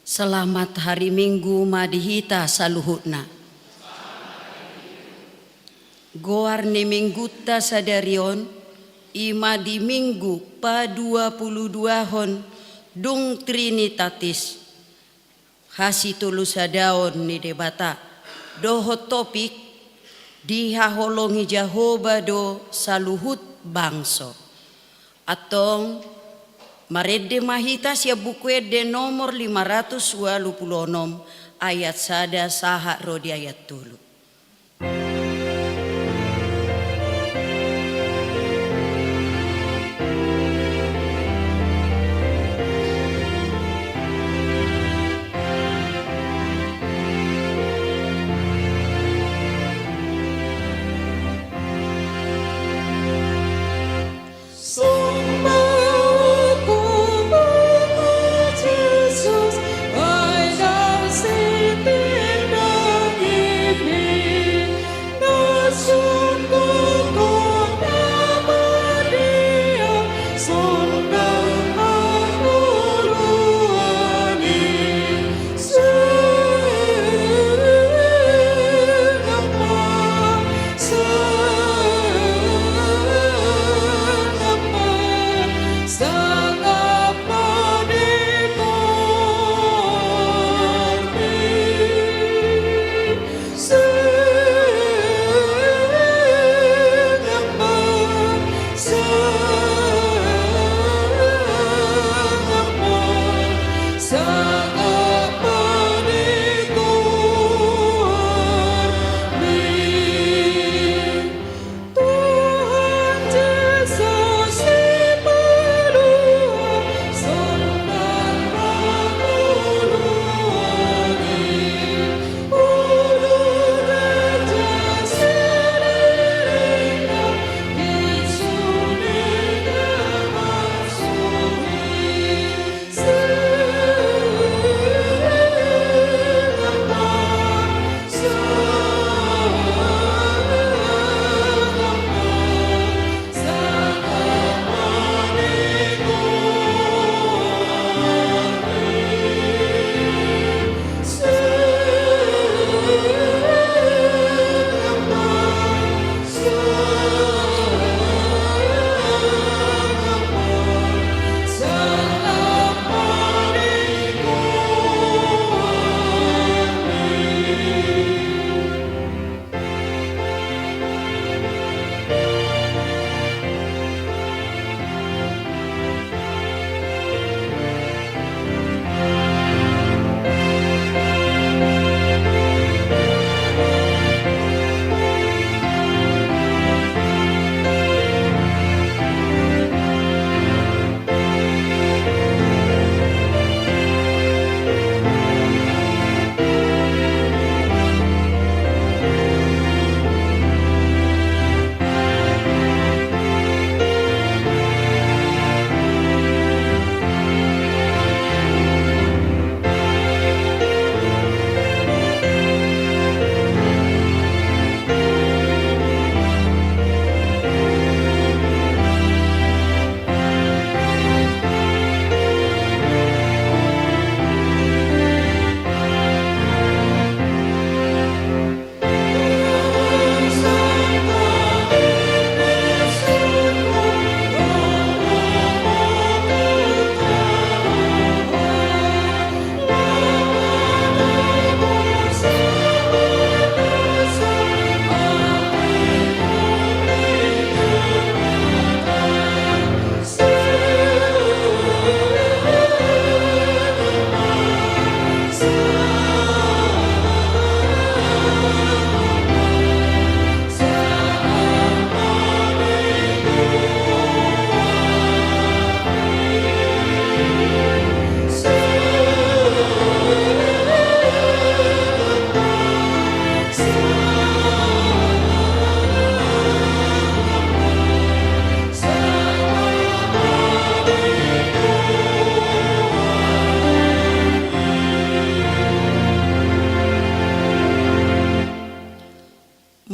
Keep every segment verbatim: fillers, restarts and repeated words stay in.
Selamat hari Minggu ma di hita saluhutna. Goar ni Minggunta sadari on, i ma di Minggu paduapuluduahon dung Trinitatis, hasitolusadaon ni Debata, dohot topik, dihaholongi Jahowa do saluhut bangso. Antong, marende ma hita sian Buku Ende nomor lima ratus ualu pulu onom, ayat sada sahat ro di ayat tolu.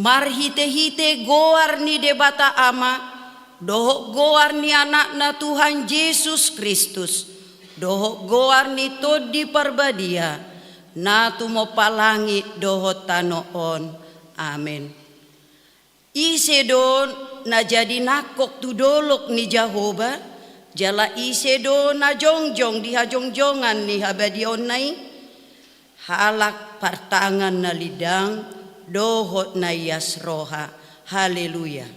Marhitehite goar ni Debata Ama, dohot goar ni Anakna Tuhan Jesus Kristus, dohot goar ni Tondi Parbadia, na tumompa langit dohot tano on. Amen. Ise do na jadi nangkok tu dolok ni Jahowa, jala ise do na jongjong di hajongjongan ni habadiaonna i? Halak partangan na lindang dohot na ias roha. Haleluya.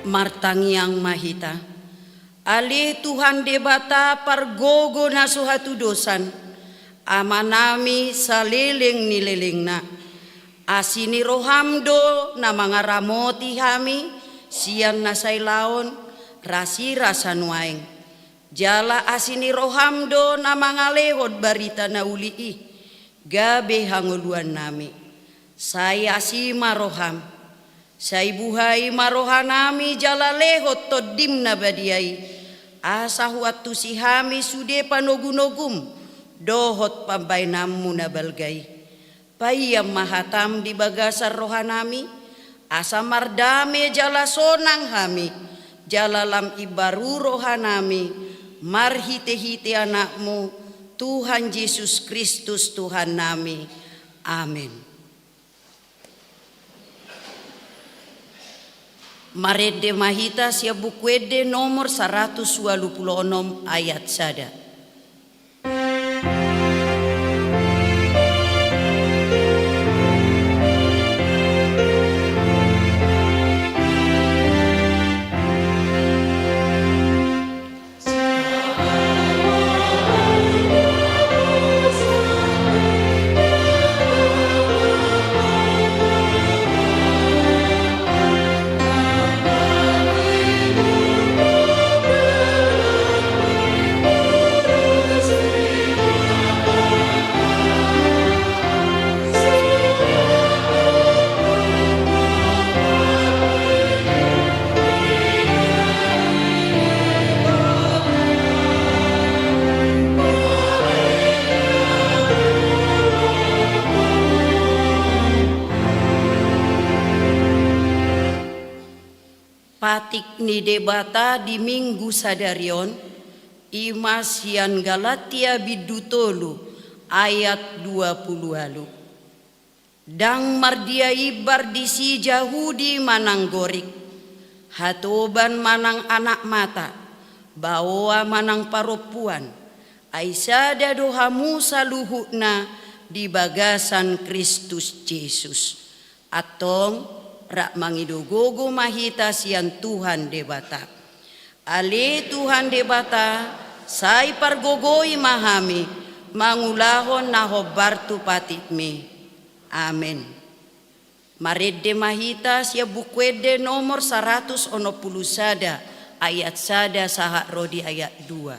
Martangiang ma hita. Ale Tuhan Debata pargogo na so hatudosan, Amanami saleleng ni lelengna. Asi ni roham do na mangaramoti hami sian na sailaon rasirasa nuaeng. Jala asi ni roham do na mangalehon barita na uli i gabe hangoluannami. Sai asi ma roham. Sai buhai ma rohanami jala lehon Tondim na badia i, asa huantusi hami sude panogunogum dohot pambahenanmu na balga i. Paian ma hatam di bagasan rohanami, asa mardame jala sonang hami, jala lam imbaru rohanami, marhitehite Anakmu, Tuhan Jesus Kristus Tuhannami. Amen. Marende ma hita sian Buku Ende nomor saratus ualu pulu onom ayat sada. Patik ni Debata di Minggu sadari on, i ma sian Galatia bindu tolu ayat dua pulu ualu. Ndang mardia imbar disi Jahudi manang Gorik, hatoban manang anak mata, baoa manang parompuan, ai sada do hamu saluhutna di bagasan Kristus Jesus. Antong, rap mangido gogo ma hita sian Tuhan Debata. Ale Tuhan Debata, sai pargogoi ma hami mangulahon na hombar tu patikmi. Amen. Marende ma hita sian Buku Ende nomor saratus onom pulu sada ayat sada sahat ro di ayat dua.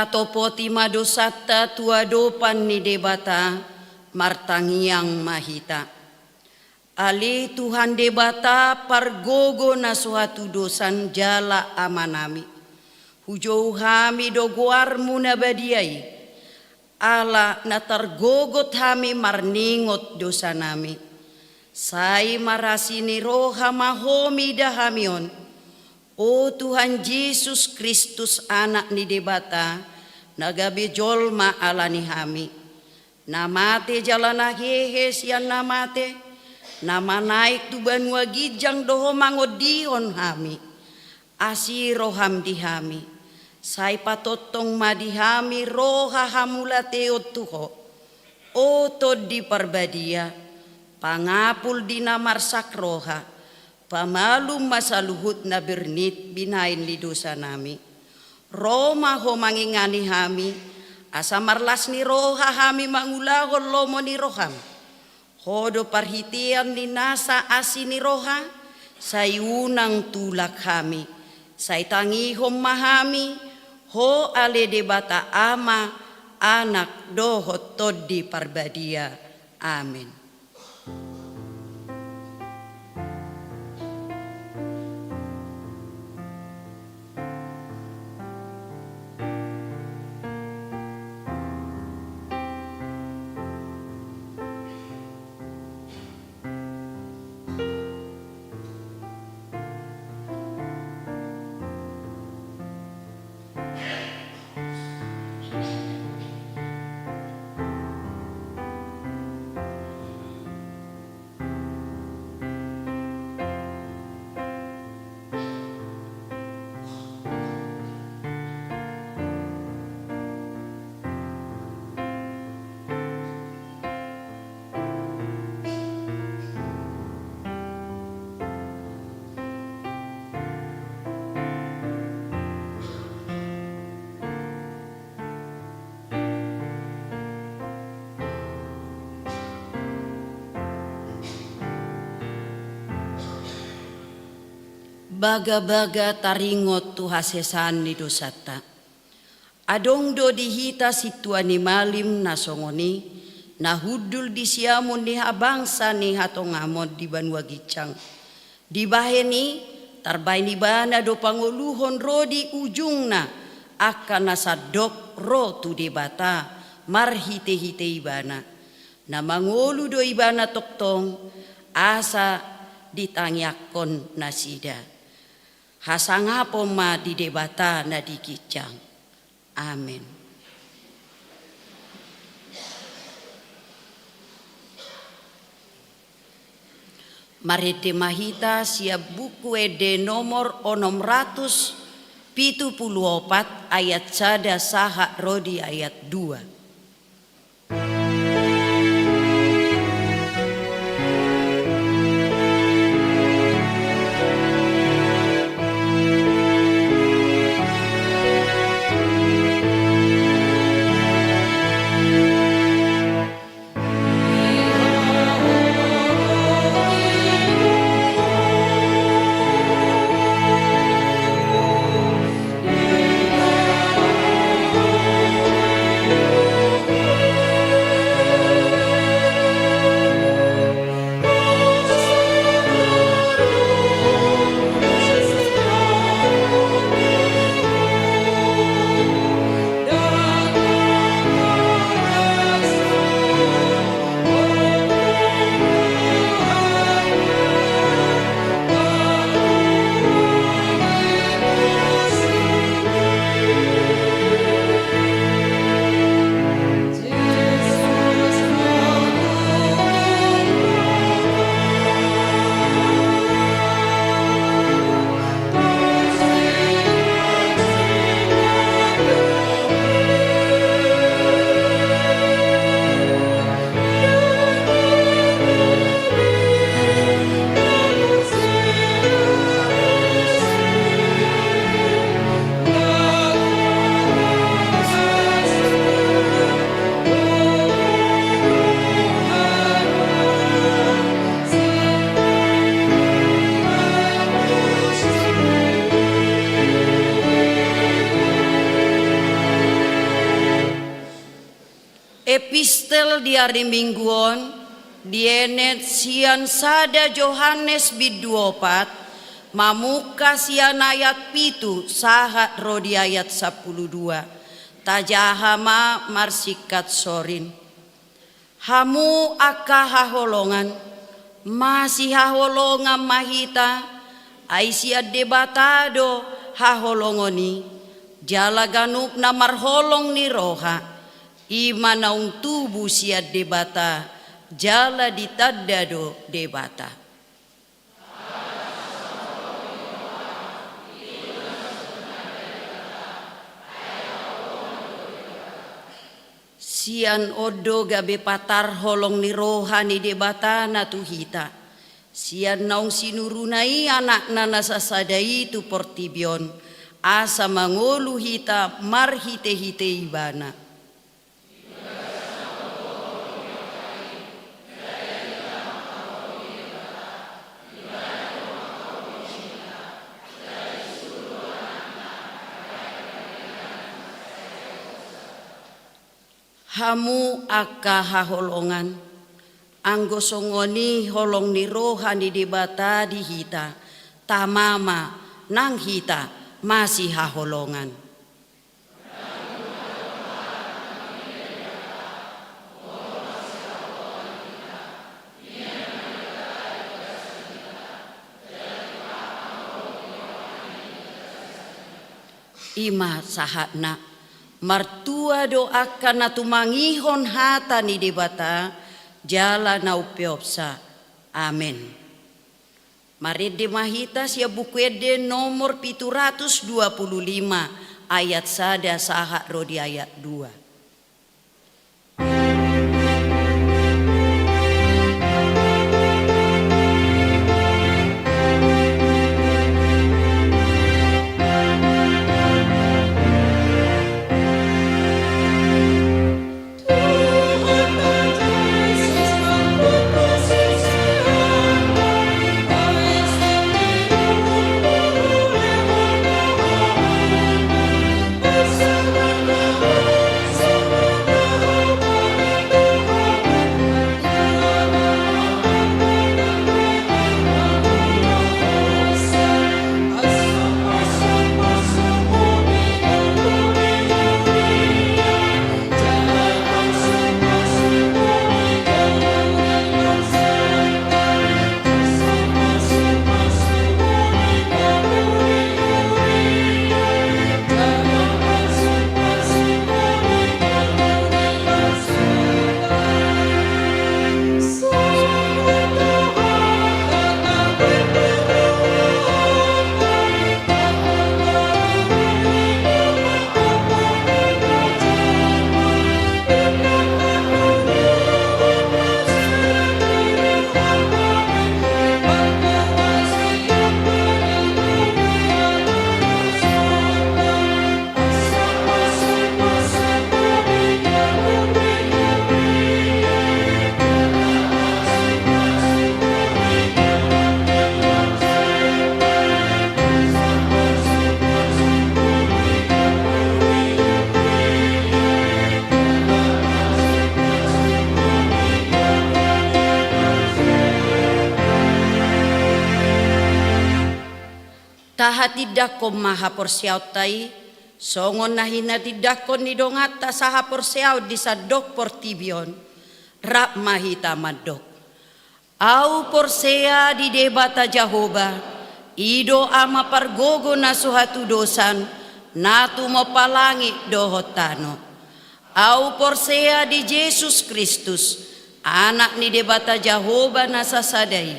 Topoti ma dosanta tu adopan ni Debata, martangiang ma hita. Ale Tuhan Debata, pargogo na so hatudosan jala Amanami, hujou hami do goarmu na badia i, ala na targogot hami marningot dosanami. Sai marasi ni roha ma Ho mida hami on, o Tuhan Jesus Kristus, Anak ni Debata, na gabe jolma ala ni hami, na mate jala na hehe sian na mate, na manaek tu banua ginjang do Ho mangondihon hami. Asi roham di hami, sai patongtong ma di hami roha hamauliateon tu Ho. O Tondi Parbadia, pangapul di na marsak roha, pamalum ma saluhut na bernit binahen ni dosanami. Ro ma Ho mangingani hami, asa marlas ni roha hami mangulahon lomo ni roham. Ho do parhitean ni nasa asi ni roha, sai unang tulak hami, sai tangihon ma hami Ho ale Debata Ama, Anak dohot Tondi Parbadia. Amen. Bagabaga taringot tu hasesaan ni dosanta. Adong do di hita sintua ni malim na songon i, na hundul di siamun ni habangsa ni hatongamon di banua ginjang. Dibahen i, tarbahen ibana do pangoluhon ro di ujungna angka na sandok ro tu Debata marhitehite ibana. Na mangolu do ibana tongtong, asa ditangiangkon nasida. Hasangapon ma di Debata na di ginjang. Amen. Marende ma hita sian Buku Ende nomor onom ratus pitu pulu opat, ayat sada sahat ro di ayat dua. Di ari Minggu on, dienet sian sada Johannes bindu opat, mamungka sian ayat pitu sahat ro di ayat sampulu dua. Tajaha ma marsingkat sorin. Hamu angka haholongan, masihaholongan ma hita, ai sian Debata do haholongon i, jala ganup na marholong ni roha, i ma naung tubu sian Debata, jala ditanda do Debata. Sian on do gabe patar holong ni roha ni Debata na tu hita, sian naung sinuruna i Anakna na sasada i tu portibi on, asa mangolu hita marhitehite Ibana. Hamu angka haholongan, anggo songon i holong ni roha ni Debata di hita, tama ma nang hita masihaholongan. I ma sahatna, martua do angka na tumangihon hata ni Debata, jala na umpeopsa. Amen. Marende ma hita sian Buku Ende nomor pitu ratus dua pulu lima, ayat sada sahat ro di ayat dua. Tahatindangkon ma haporseaonta i, songon na hinatindangkon ni donganta sahaporseaon di sandok portibi on. Rap ma hita mandok. Ahu porsea di Debata Jahowa, i do Ama pargogo na so hatudosan, na tumompa langit dohot tano. Ahu porsea di Jesus Kristus, Anak ni Debata Jahowa na sasada i,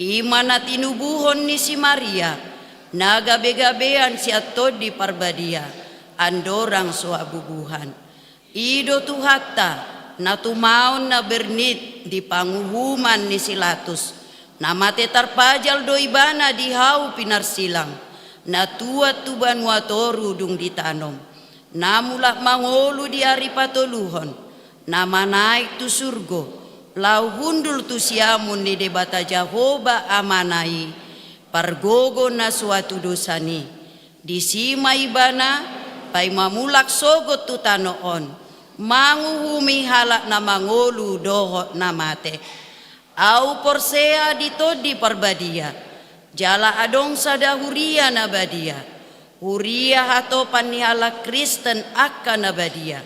i ma na tinubuhon ni si Maria, na gabegabean sian Tondi Parbadia, andorang so habubuhan. I do Tuhanta, na tumaon na bernit di panguhuman ni si Latus, na mate tarpajal do Ibana di hau pinarsilang, na tuat tu banua toru dung ditanom, na mulak mangolu di ari patoluhon, na manaek tu surgo, laho hundul tu siamun ni Debata Jahowa Amana i, pargogo na so hatudosan i. Disi ma Ibana, paima mulak sogot tu tano on, manguhumi halak na mangolu dohot na mate. Ahu porsea di Tondi Parbadia, jala adong sada huria na badia, huria hatopan ni halak Kristen angka na badia,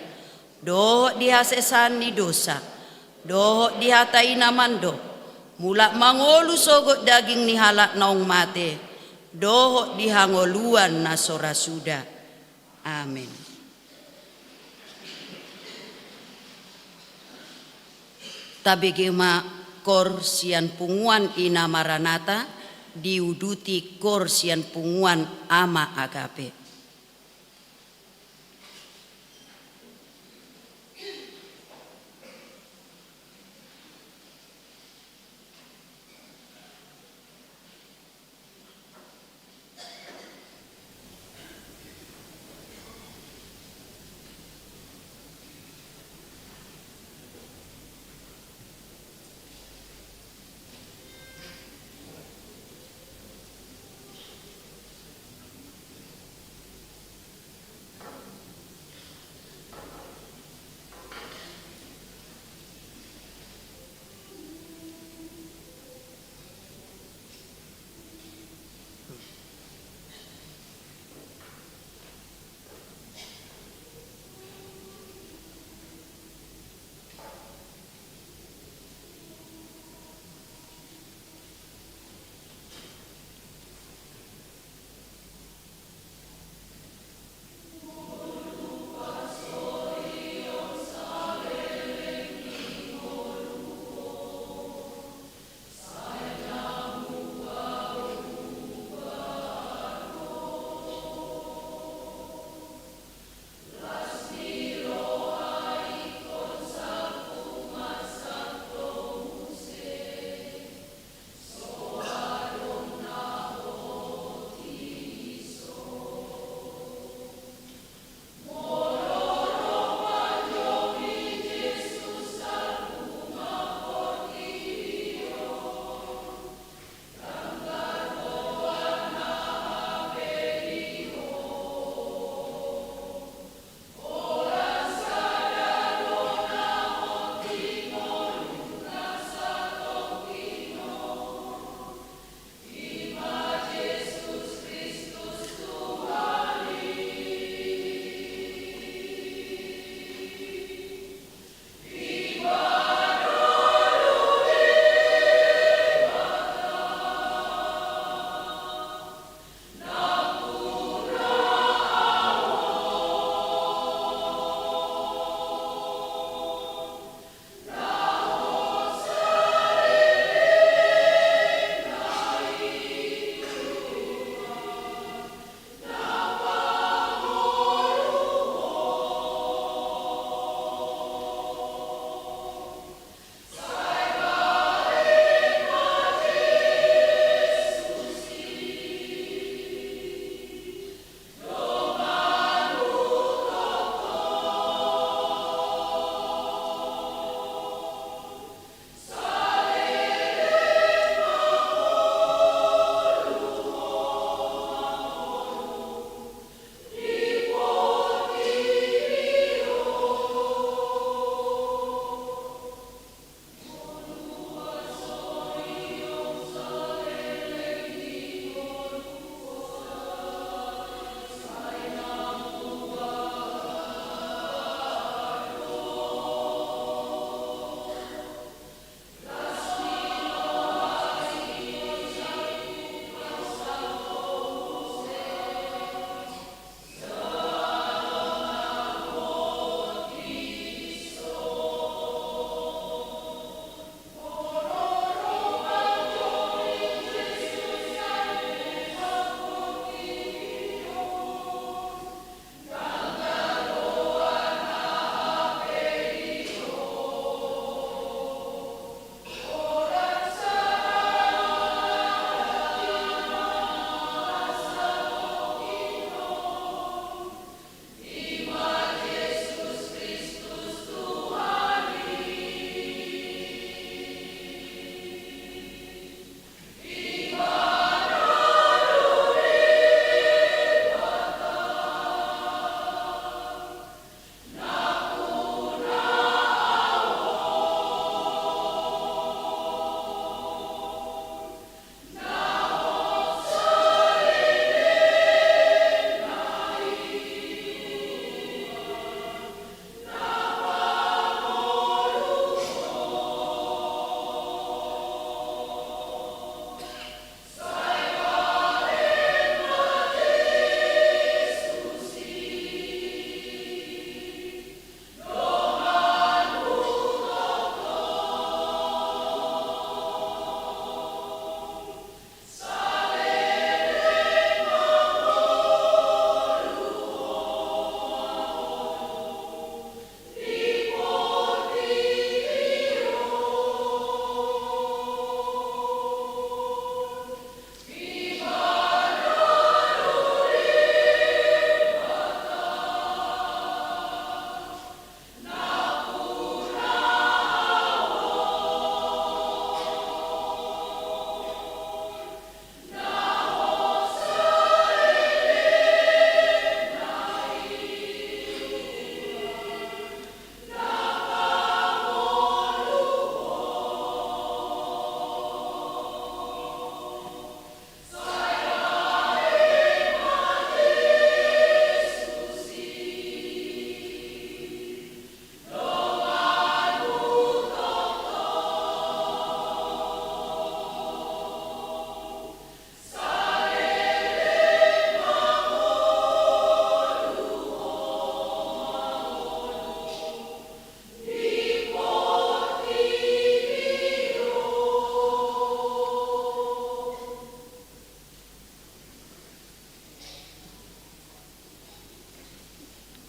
dohot di hasesaan ni dosa, dohot di hata i na mandok, mulak mangolu sogot daging ni halak naung mate, dohot di hangoluan na so ra suda. Amen. Tabege ma kor sian punguan Ina Maranata, diuduti kor sian punguan Ama Agape.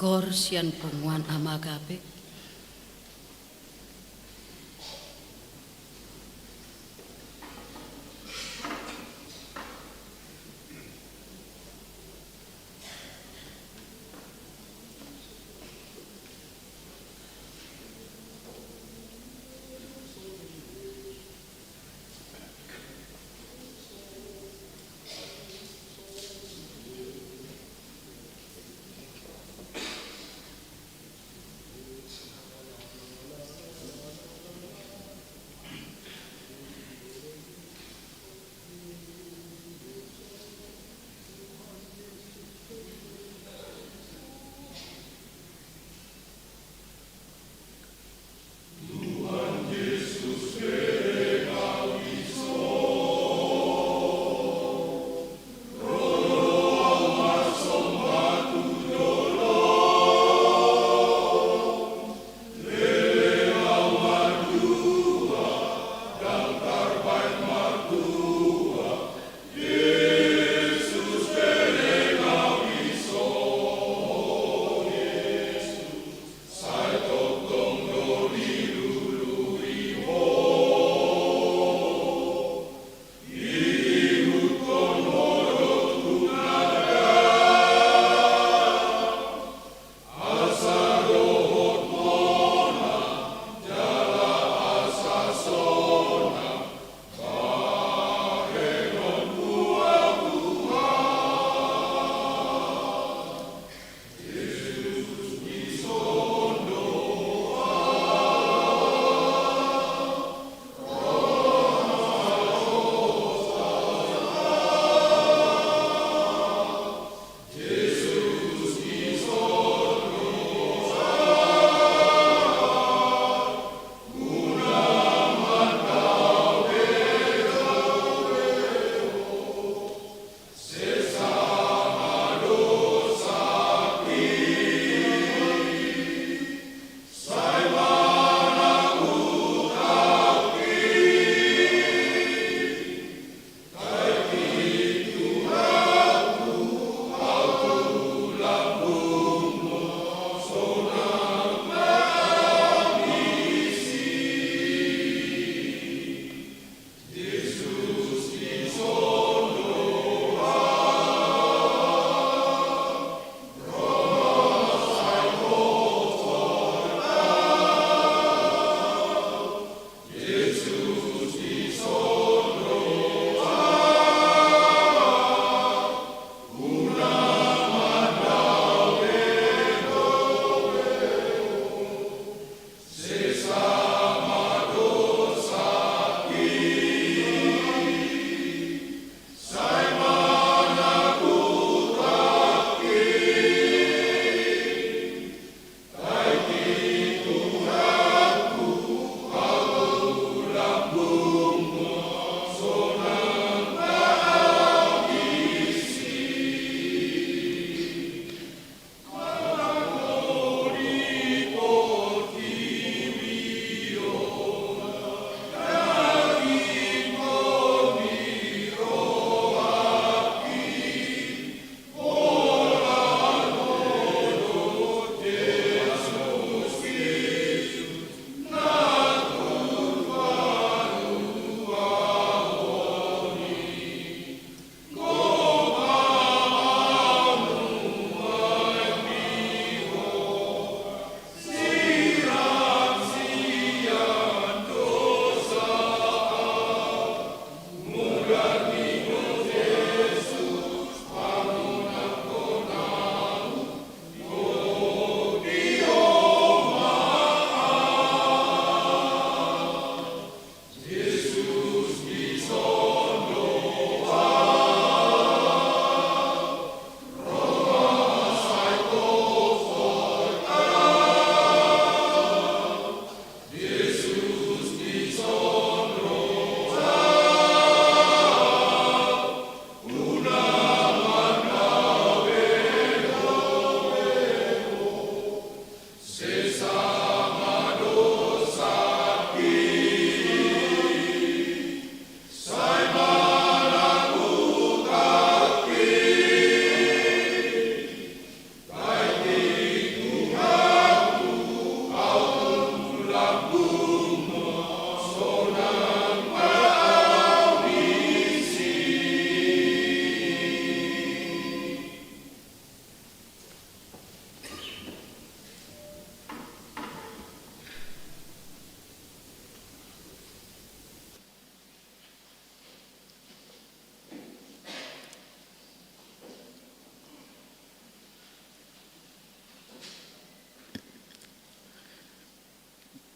Gor sian punguan Ama Agape.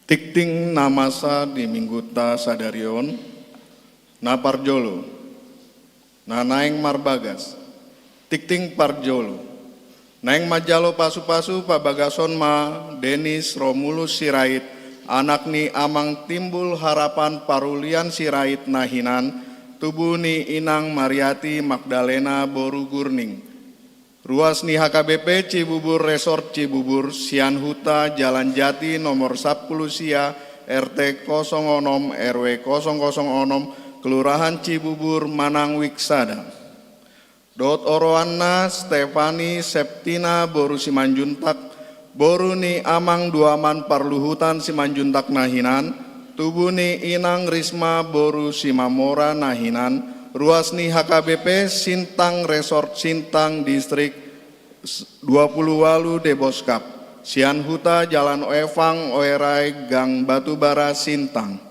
Tingting na masa di mingguta sadari on, na parjolo, na naeng marbagas. Tingting parjolo, naeng manjalo pasupasu pabagason ma Denis Romulus Sirait, anak ni amang Timbul Harapan Parulian Sirait na hinan, tubu ni inang Mariati Magdalena boru Gurning. Ruas ni H K B P Cibubur, Resort Cibubur, sian huta Jalan Jati nomor sampulu sia, R T kosong onom, R W kosong kosong onom, Kelurahan Cibubur, Manang Wik sada. Dohot oroanna Stefani Septina boru Simanjuntak, boru ni amang Duaman Parluhutan Simanjuntak na hinan, tubu ni inang Risma boru Simamora na hinan, ruas ni H K B P Sintang, Resort Sintang, Distrik dua pulu ualu Deboskap, sian huta Jalan Oefaeng-Oerae, Gang Batubara, Sintang.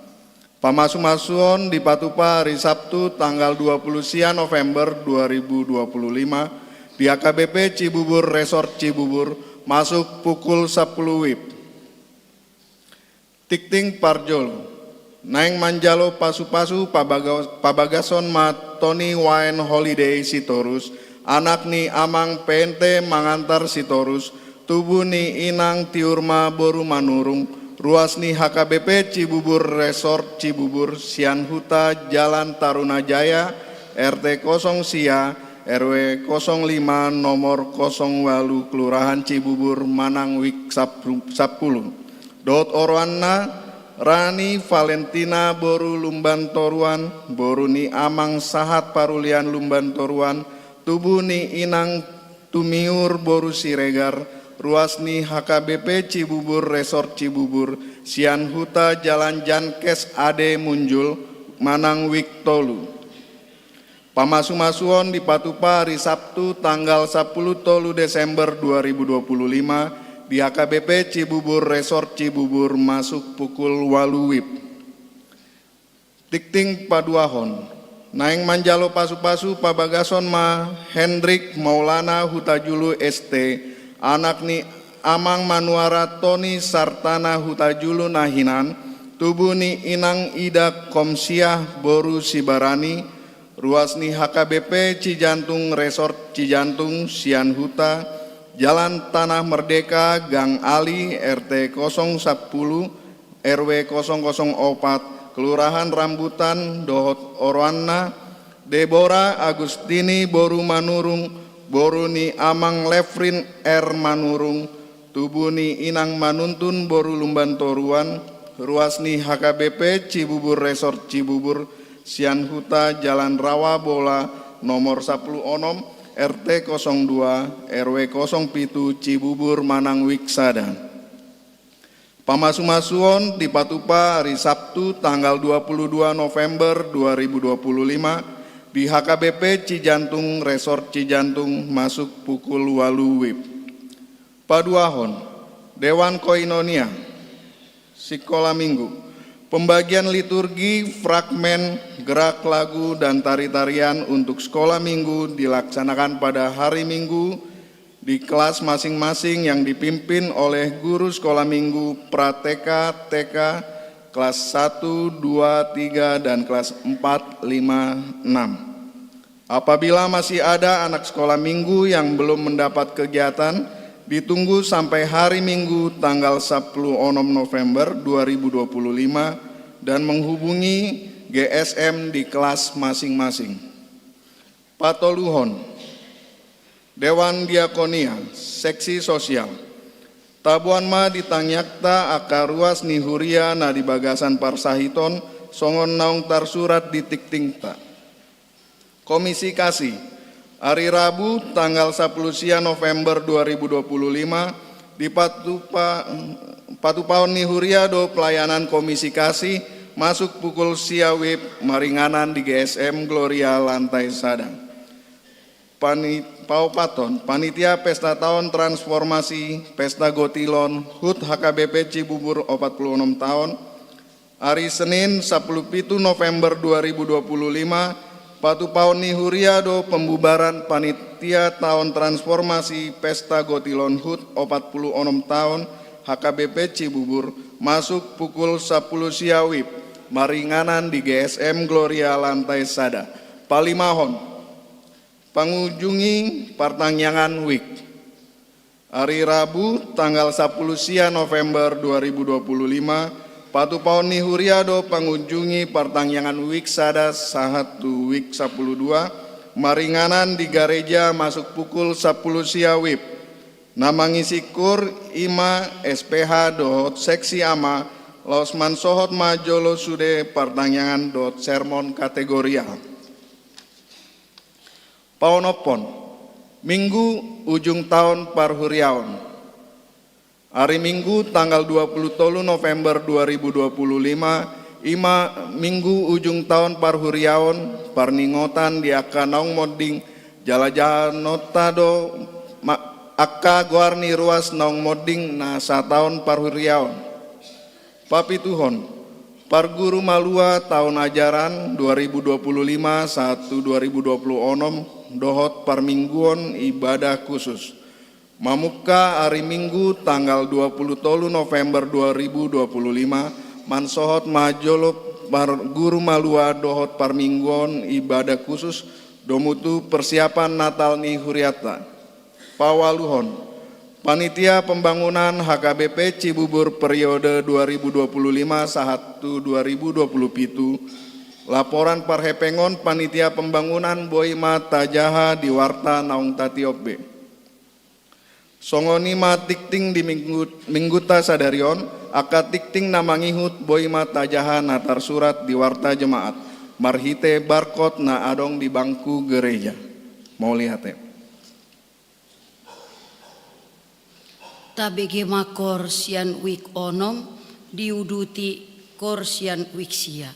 Pamasumasuon dipatupa ari Sabtu tanggal dua pulu sia November dua ribu dua puluh lima di H K B P Cibubur, Resort Cibubur, masuk pukul sampulu wib. Tingting parjolo, naeng manjalo pasupasu pabaga-, pabagason ma Tony Wine Holiday Sitorus, anak ni amang P N T Mangantar Sitorus, tubu ni inang Tiurma boru Manurung, ruas ni H K B P Cibubur, Resort Cibubur, sian huta Jalan Tarunajaya, R T kosong sia, R W kosong lima, nomor kosong ualu, Kelurahan Cibubur, Manang Wik sampulu. Dohot oroanna Rani Valentina boru Lumban Toruan, boru ni amang Sahat Parulian Lumban Toruan, tubu ni inang Tumiur boru Siregar, ruas ni H K B P Cibubur, Resort Cibubur, sian huta Jalan Jankes Ade Munjul, Manang Wik tolu. Pamasumasuon dipatupa ari Sabtu tanggal sampulu tolu Desember dua ribu dua puluh lima di H K B P Cibubur, Resort Cibubur, masuk pukul ualu wib. Tingting paduahon, naeng manjalo pasupasu pabagason ma Hendrik Maulana Hutajulu S T, anak ni amang Manuara Tony Sartana Hutajulu na hinan, tubu ni inang Ida Komsiah boru Sibarani, ruas ni H K B P Cijantung, Resort Cijantung, sian huta Jalan Tanah Merdeka, Gang Ali, R T kosong sampulu, R W kosong kosong opat, Kelurahan Rambutan, dohot oroanna Debora Agustini boru Manurung, boru ni amang Lefrin R Manurung, tubu ni inang Manuntun boru Lumban Toruan, ruas ni H K B P Cibubur, Resort Cibubur, sian huta Jalan Rawa Bola, nomor sampulu onom, R T kosong dua, R W kosong pitu, Cibubur, Manang Wik sada. Pamasumasuon dipatupa ari Sabtu tanggal dua puluh dua November dua ribu dua puluh lima di H K B P Cijantung, Resort Cijantung, masuk pukul ualu wib. Paduahon, Dewan Koinonia, Sikola Minggu. Pembagian liturgi, fragmen, gerak lagu, dan tari-tarian untuk Sekolah Minggu dilaksanakan pada hari Minggu di kelas masing-masing yang dipimpin oleh guru Sekolah Minggu Pra T K, T K, kelas satu, dua, tiga, dan kelas empat, lima, enam. Apabila masih ada anak Sekolah Minggu yang belum mendapat kegiatan, ditunggu sampai hari Minggu tanggal sampulu onom November dua ribu dua puluh lima dan menghubungi G S M di kelas masing-masing. Patoluhon, Dewan Diakonia, Seksi Sosial. Taboan ma di tangiangta angka ruas ni huria na di bagasan parsahiton, songon naung tarsurat di tingtingta. Komisi Kasih, ari Rabu tanggal sampulu sia November dua ribu dua puluh lima, dipatupa-, patupaon ni huria do pelayanan Komisi Kasih, masuk pukul sia wib, maringanan di G S M Gloria lantai sada. Pani-, paopathon, panitia pesta taon transformasi, pesta gotilon, hut H K B P Cibubur opat pulu onom taon, ari Senin sampulu pitu November dua ribu dua puluh lima, patupaon ni huria do pembubaran panitia taon transformasi pesta gotilon hut opat pulu onom taon, H K B P Cibubur, masuk pukul sampulu sia wib, maringanan di G S M Gloria lantai sada. Palimahon, pangunjungi partangiangan wik. Ari Rabu, tanggal sampulu sia November dua ribu dua puluh lima, patupaon ni huria do pangunjungi partangiangan wik sada sahat tu wik sampulu dua, maringanan di gareja masuk pukul sampulu sia wib. Na mangisi kur i ma S P H dohot seksi ama, laos mansohot ma jolo sude partangiangan dohot sermon kategorial. Paonomhon, Minggu ujung taon parhuriaon. Ari Minggu tanggal dua puluh tolu November dua ribu dua puluh lima, i ma Minggu ujung taon parhuriaon, parningotan di angka naung monding, jala jahanonta do ma-, angka goar ni ruas naung monding na sataon parhuriaon. Papituhon, parguru malua taon ajaran dua ribu dua puluh lima sahat tu dua ribu dua puluh onom dohot parmingguon ibadah khusus. Mamungka ari Minggu tanggal dua puluh tolu November dua ribu dua puluh lima, mansohot ma jolo parguru malua dohot parmingguon ibadah khusus, domu tu persiapan Natal ni hurianta. Paualuhon, panitia pembangunan H K B P Cibubur periode dua ribu dua puluh lima sahat tu dua ribu dua puluh pitu, laporan parhepengon panitia pembangunan boi ma tajaha di warta naung tatiop be. Songon i ma tingting di minggu, minggunta sadari on, angka tingting na mangihut boi ma tajaha na tarsurat di warta jemaat, marhite barkot na adong di bangku gereja. Mauliate. Tabege ma koor sian wik onom, diuduti koor sian wik sia.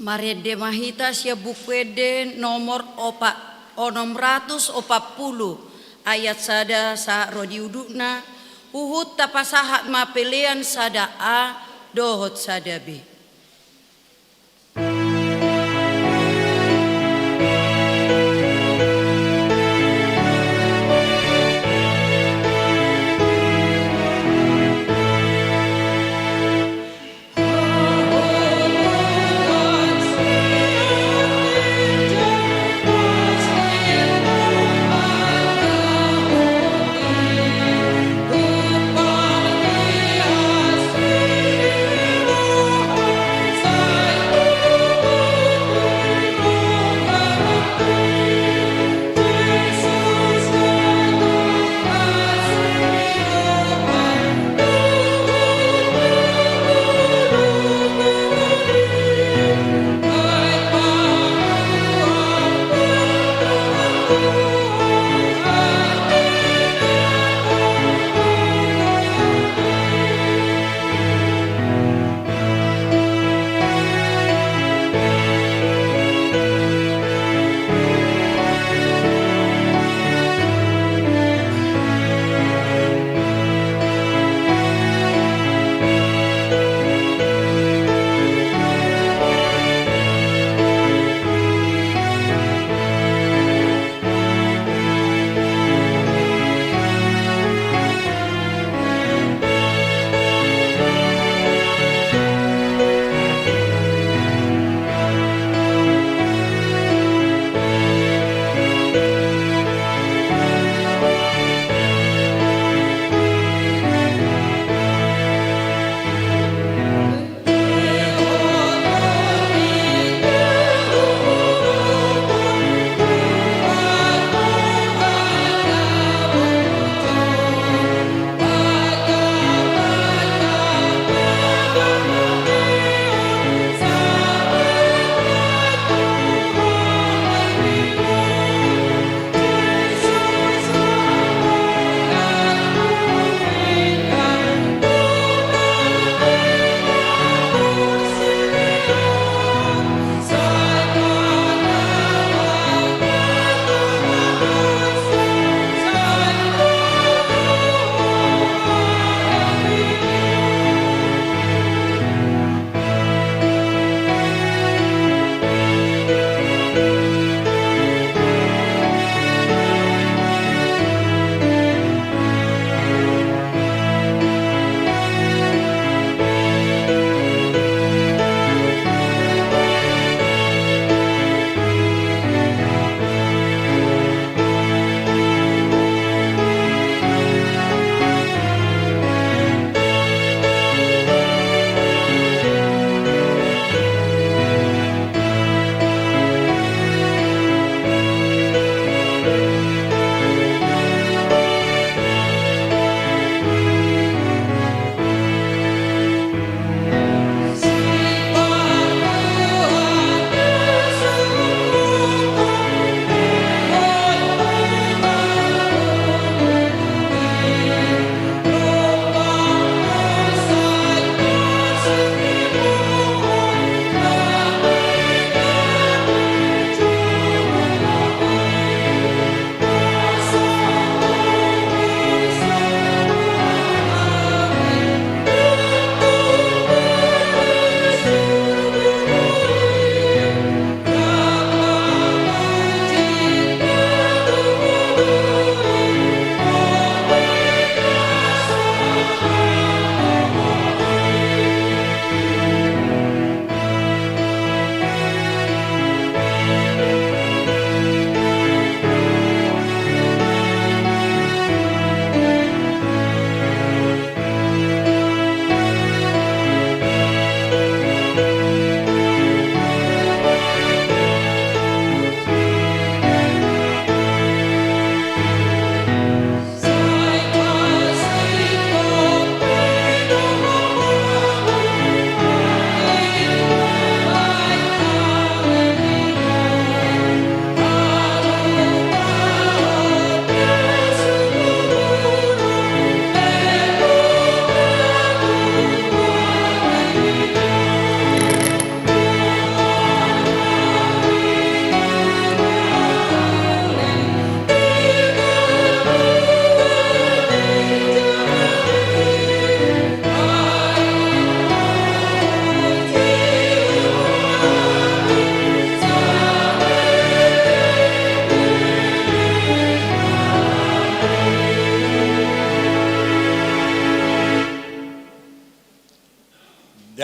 Marende ma hita sian Buku Ende nomor opat, onom ratus opat pulu, ayat sada sahat ro di udutna, huhut tapasahat ma pelean sada A dohot sada B.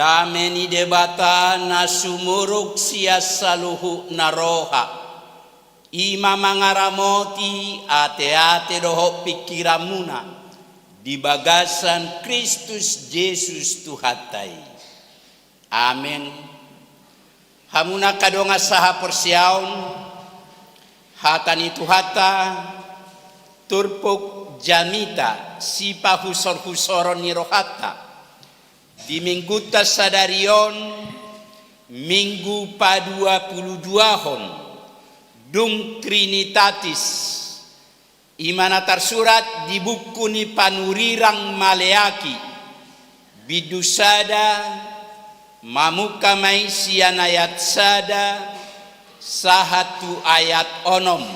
Dame ni Debata na sumurung sian saluhut na roha, i ma mangaramoti ateate dohot pingkiranmuna di bagasan Kristus Jesus Tuhanta i. Amen. Hamu angka dongan sahaporseaon, hata ni Tuhanta, turpuk jamita, sipahusorhusoron ni rohanta di Minggunta sadari on, Minggu paduapuluduahon, dung Trinitatis, i ma na tarsurat di buku ni panurirang Maleaki, bindu sada, mamungka ma i sian ayat sada sahat tu ayat onom.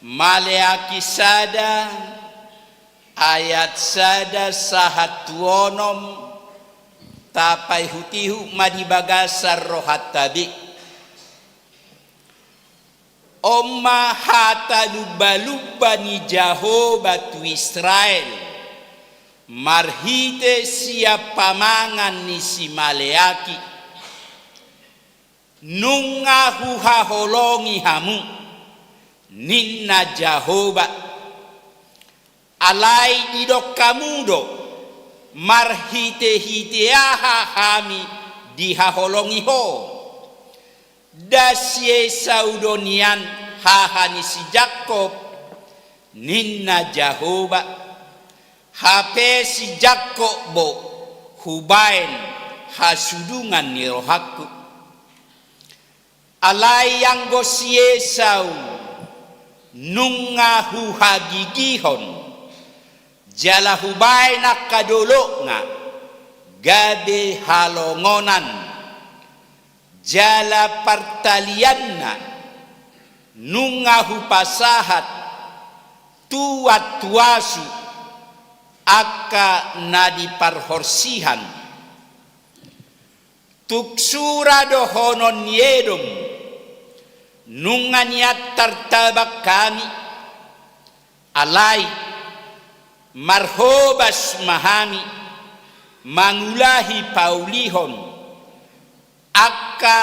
Maleaki sada, ayat sada sahat tu onom, tapaihutihut ma di bagasan rohanta be. On ma hata lumbalumba ni Jahowa tu Israel, marhite sian pamangan ni si Maleaki. Nunga huhaholongi hamu, ninna Jahowa. Alai didok hamu do, marhitehite aha hami dihaholongi ho? Nda si Esau do nian haha ni si Jakkob, ninna Jahowa. Hape si Jakkob do hubaen hasudungan ni rohangku. Alai anggo si Esau nunga huhagigihon, jala hubaen angka dolokna gabe halongonan, jala partalianna nunga hupasahat tuat tu asu angka na di parhorsihan. Tung sura dohonon ni Edom, nunga nian tartabang hami, alai marhobas ma hami mangulahi paulihon angka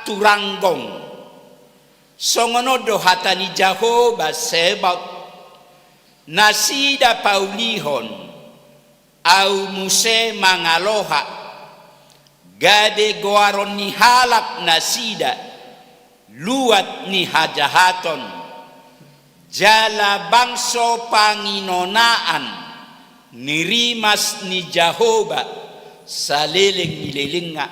turanggong. Songon on do hata ni Jahowa Sebaot, nasida paulihon, Ahu muse mangaloha, gabe goaron ni halak nasida, luat ni hajahaton, jala bangso panginonaan ni rimas ni Jahowa saleleng ni lelengna.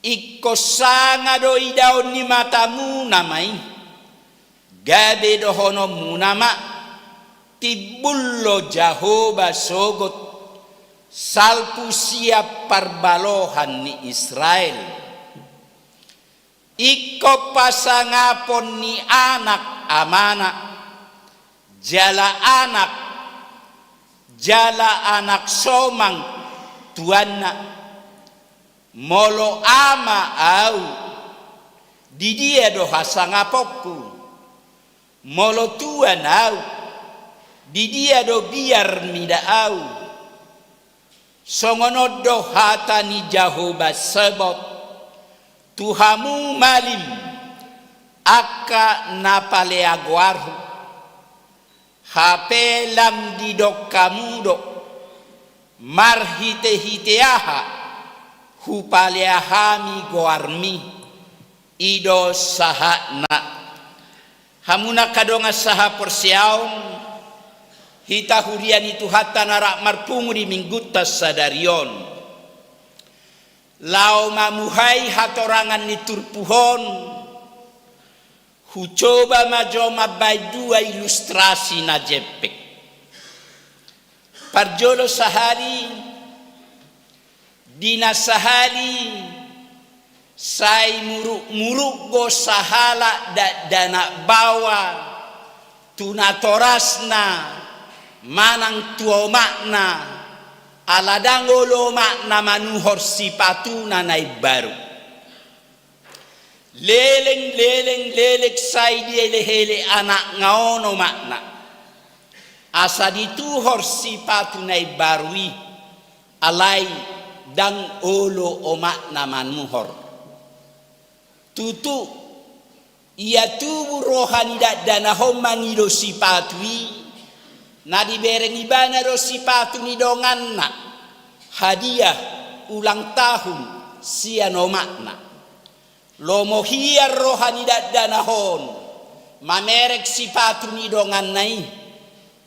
Ingkon sanga do idaon ni matamuna ma i, gabe dohononmuna ma, timbul do Jahowa sogot, salpu sian parbalohan ni Israel. Ingkon pasangapon ni anak amana, jala anak, jala anak somang tuanna. Molo ama ahu, didia do hasangaponku? Molo tuan ahu, didia do biar mida ahu? Songon on do hata ni Jahowa Sebaot, tu hamu malim, angka na palea goarhu. Hape lam didok hamu do, marhitehite aha hupalea hami goarmi? I do sahatna. Hamu angka dongan sahaporseaon, hita huria ni Tuhanta na rap marpungu di Minggunta sadari on. Laho mamuhai hatorangan ni turpuk on, hucoba ma jo mambaen dua ilustrasi na jempek. Parjolo sahali, di na sahali, sai murukmuruk do sahalak dakdanak baoa tu natorasna manang tu omakna, ala ndang olo omakna manuhor sipatuna na imbaru. Leleng, leleng, leleng sai dielekelek anakna on omakna, asa dituhor sipatu na imbaru i. Alai ndang olo omakna manuhor. Tutu, ia tubu roha ni dakdanak on mangido sipatu i, na dibereng ibana do sipatu ni donganna, hadiah ulang tahun sian omakna. Lomo hian roha ni dakdanak on mamereng sipatu ni donganna i,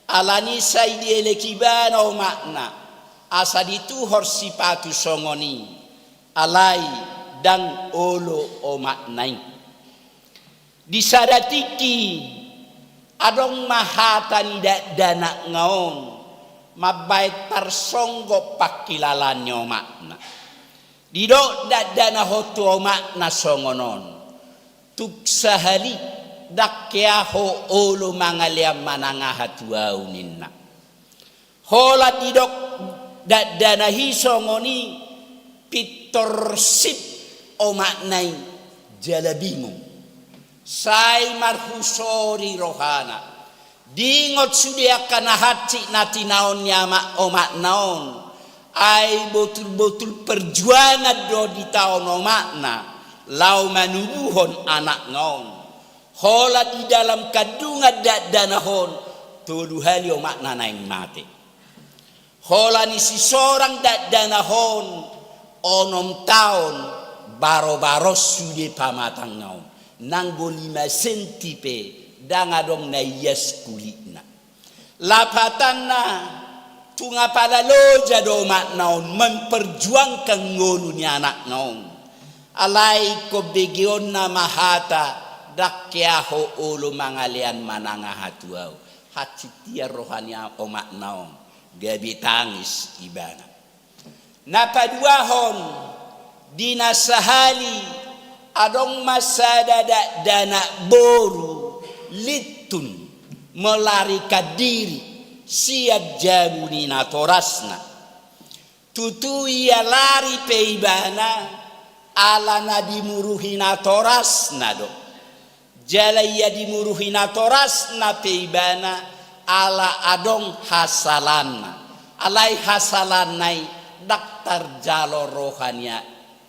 alani sai dielek ibana omakna asa dituhor sipatu songon i, alai ndang olo omakna i. Di sada tingki, adong ma hata ni dakdanak nga on mambaen tarsonggot pangkilalaan ni omakna. Didok dakdanak on tu omakna songon on, tung sahali ndang hea ho olo mangalean manang aha tu ahu, ninna. Holan didok dakdanak i songon i, pintor sip omakna i jala bingung. Sai marhusori rohana. Diingot sude angka na hansit na tinaon ni ama-, omakna on. Ai botul-botul perjuangan do ditaon omakna laho manubuhon anakna on. Holan di dalam kandungan dakdanak on, tolu hali omakna naeng mate. Holan i sisorang dakdanak on, onom taon, barobaros sude pamatangna on. Nanggo lima senti pe ndang adong na ias kulitna. Lapatanna, tung apala loja do omakna on memperjuangkan ngolu ni anakna on. Alai ingkon begeonna ma hata, ndang hea ho olo mangalean manang aha tu ahu. Hansit hian roha ni a-, omakna on, gabe tangis ibana. Na paduahon, di na sahali adong ma sada dakdanak boru lintun melarikan diri sian jabu ni natorasna. Tutu ia lari pe ibana ala na dimuruhi natorasna do. Jala ia dimuruhi natorasna pe ibana ala adong hasalanna. Alai hasalanna i ndang tarjalo roha ni a-,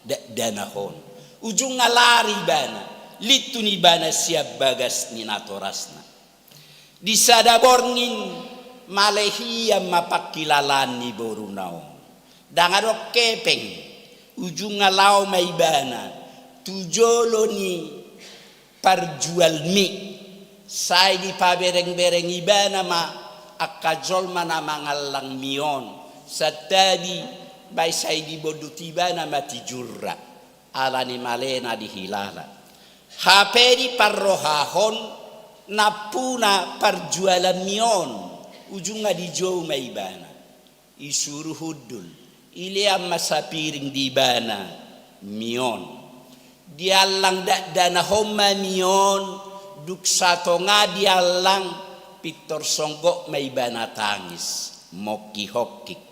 da-, dakdanak on. Ujungna lari ibana, lintun ibana sian bagas ni natorasna. Di sada borngin male hian ma pangkilalaan ni boruna on. Ndang adong hepeng, ujungna laho ma ibana tu jolo ni parjual mi. Sai dipabereng-bereng ibana ma angka jolma na mangallang mi on. Santabi, bai sai dibondut ibana ma tijurna. Ala ni malena dihilala. Hape diparrohahon nampuna parjualan mi on, ujungna dijou ma ibana. Isuru hundul, ilean ma sapiring di ibana mi on. Diallang dakdanak on ma mi on, dung satonga diallang, pintor songgot ma ibana tangis, mongkihongkih.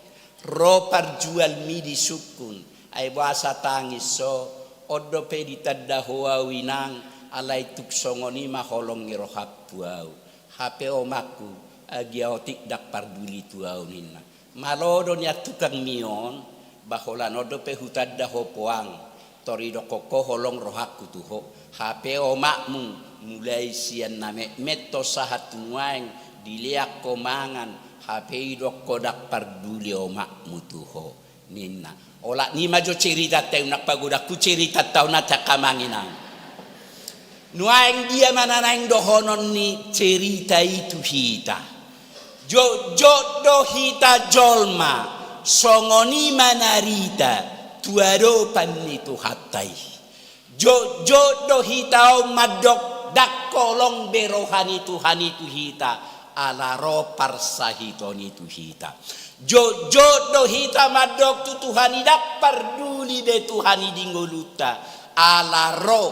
Ro parjual mi disungkun, ai boasa tangis ho, on dope ditanda ho ahu inang, alai tung songon i ma holong ni rohangku ahu. Hape omakku, agia otik ndang parduli tu ahu ninna. Malo do nian tukang mi on, ba holan on dope hutanda ho poang, tor idokkon ho holong rohangku tu ho. Hape omakmu, mulai sian na metmet on sahat tu nuaeng, dilean ho mangan, hape idok ho ndang parduli omakmu tu ho, ninna. Olat ni ma jo ceritanta i, unang pagodangku ceritanta on ate angka amang inang. Nuaeng dia ma na naeng dohonon ni cerita i tu hita. Jotjot do hita jolma, songon i ma narita, tu adopan ni Tuhanta i. Jotjot do hita on mandok, ndang holong be roha ni Tuhan i tu hita, ala ro parsahiton i tu hita. Jotjot do hita mandok tu Tuhan i ndang parduli be Tuhan i di ngolunta, ala ro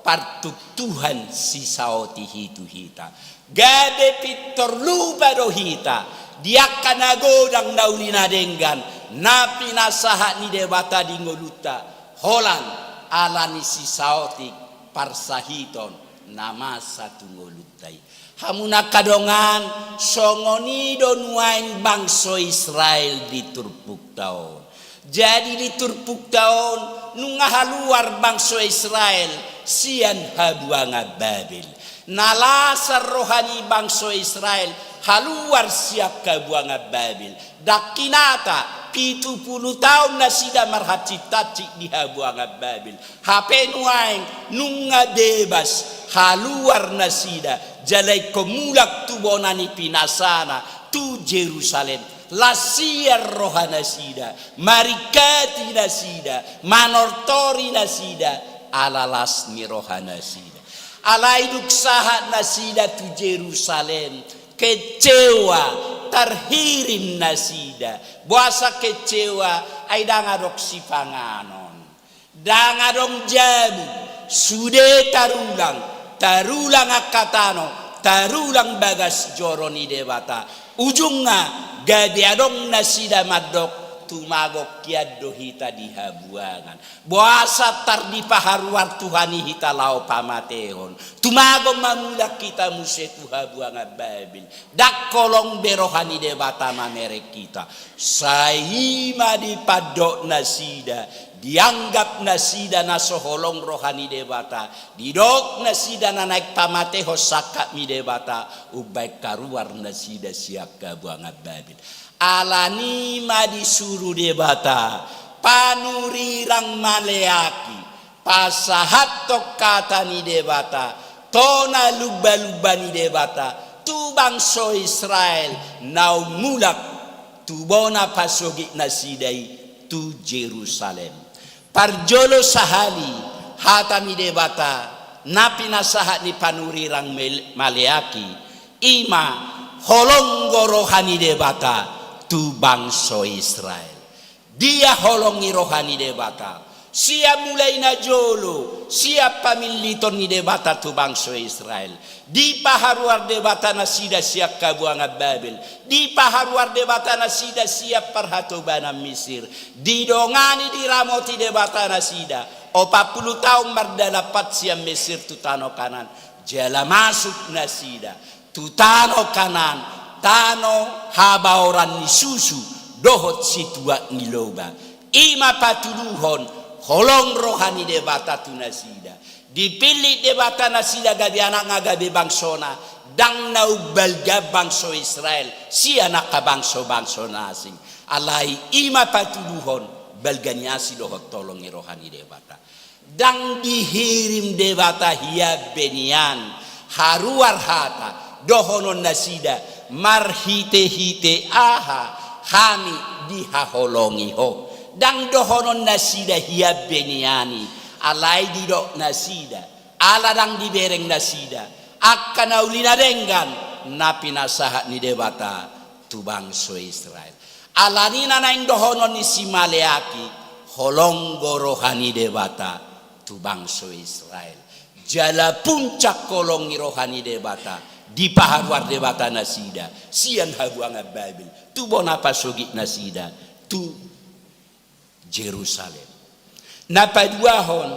partuktuhan sisaotik i tu hita. Gabe pintor lupa do hita di angka na godang na uli na denggan na pinasahat ni Debata di ngolunta, holan ala ni sisaotik parsahiton na masa tu ngolunta. Hamuna angka dongan, songon i do nuaeng bangso Israel di turpukta on. Jadi di turpukta on, nunga haluar bangso Israel sian habuangan Babel. Na las roha ni bangso Israel haluar sian habuangan Babel. Ndang hinata, pitu pulu taon nasida marhansit-hansit di habuangan Babel. Hape nuaeng nunga bebas haluar nasida, jala ingkon mulak tu bona ni pinasana, tu Jerusalem. Las sian roha nasida, maringkati nasida, manortori nasida, ala las ni roha nasida. Alai dung sahat nasida tu Jerusalem, kecewa, tarhirim nasida. Boasa kecewa? Ai ndang adong sipanganon. Ndang adong jabu, sude tarulang, tarulang angka tano, tarulang bagas joro ni Debata. Ujungna, gabe adong nasida mandok, tumagon hian do hita di habuangan. Boasa tar dipaharuar Tuhan i hita laho pamatehon. Tumagon ma mulak hita muse tu habuangan Babel. Ndang holong be roha ni Debata mamereng hita. Sai i ma dipandok nasida, dianggap nasida na so holong roha ni Debata, didok nasida na naeng pamatehon sangkap ni Debata, umbaen haruar nasida sian habuangan Babel. Alani i ma disuru Debata panurirang Maleaki, pasahathon hata ni Debata, tona lumba-lumba ni Debata, tu bangso Israel, naung mulak tu bona pasogit nasida i tu Jerusalem. Parjolo sahali, hata ni Debata, na pinasahat ni panurirang Mel-, Maleaki, i ma holong do roha ni Debata, tu bangso Israel. Dia holong ni roha ni Debata? Sian mulai najolo, sian pamilliton ni Debata tu bangso Israel. Dipaharuar Debata nasida sian habuangan Babel. Dipaharuar Debata nasida sian parhatobanan Misir. Didongani, diramoti Debata nasida. Opat pulu taon mardalan pat sian Mesir tu tano Kanaan. Jala masuk nasida tu tano Kanaan, tano habaoran ni susu dohot situak ni loba. I ma patuduhon holong roha ni Debata tu nasida. Dipillit Debata nasida gabe anakna, gabe bangsona, ndang na umbalga bangso Israel sian angka bangso-bangso na asing. Alai i ma patuduhon balga ni asi dohot holong ni roha ni Debata. Ndang dihirim Debata hian be nian haruar hata dohonon nasida, marhite-hite aha hami dihaholongi ho. Ndang dohonon nasida hian be nian i, alai didok nasida, ala ndang dibereng nasida angka na uli na denggan na pinasahat ni Debata tu bangso Israel. Alani na naeng dohonon ni si Maleaki, holong do roha ni Debata tu bangso Israel. Jala puncak holong ni roha ni Debata, dipaharuar Debata nasida sian habuangan Babel tu bona pasogit nasida tu Jerusalem. Na paduahon,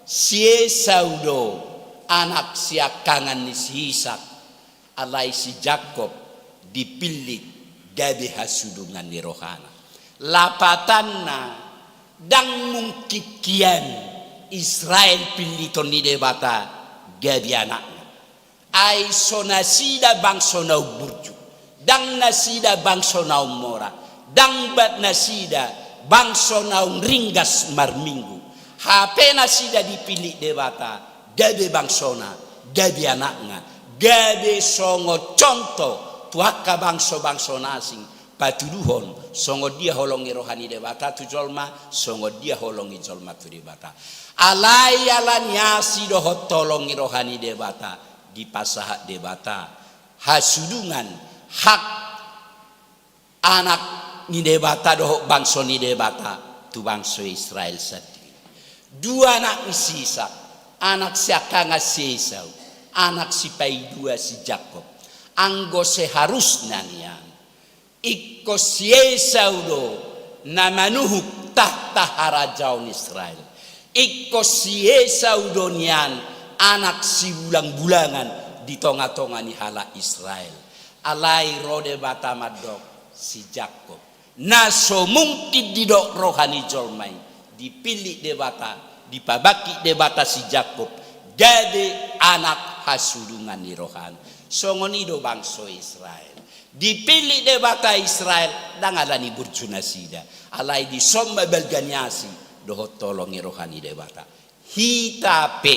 si Esau do anak siangkangan ni si Isak. Alai si Jakkob dipillit gabe hasudungan ni rohana. Lapatanna, ndang mungkin hian Israel pilliton ni Debata gabe anakna. Ai so nasida bangso naung burju, ndang nasida bangso naung mora, ndang bat nasida bangso naung ringgas marminggu. Hape nasida dipillit Debata gabe bangsona, gabe anakna, gabe songon conto tu angka bangso-bangso na asing, patuduhon songon dia holong ni roha ni Debata tu jolma, songon dia holong ni jolma tu Debata. Alai alani asi dohot holong ni roha ni Debata, dipasahat Debata hasudungan, hak anak ni Debata dohot bangso ni Debata tu bangso Israel sandiri. Dua anak ni si Isak, anak siangkangan si Esau, anak sipaidua si Jakkob. Anggo seharusna nian, ingkon si Esau do na manuhuk tahta harajaon Israel. Ingkon si Esau do nian anak sibulang-bulangan di tonga-tonga ni halak Israel. Alai ro Debata mandok si Jakkob. Na so mungkin didok roha ni jolma i, dipillit Debata, dipabangkit Debata si Jakkob, gabe anak hasurungan ni rohana. Songon i do bangso Israel. Dipillit Debata Israel, ndang ala ni burju nasida. Alai dison ma balga ni asi, dohot holong ni roha ni Debata. Hita pe,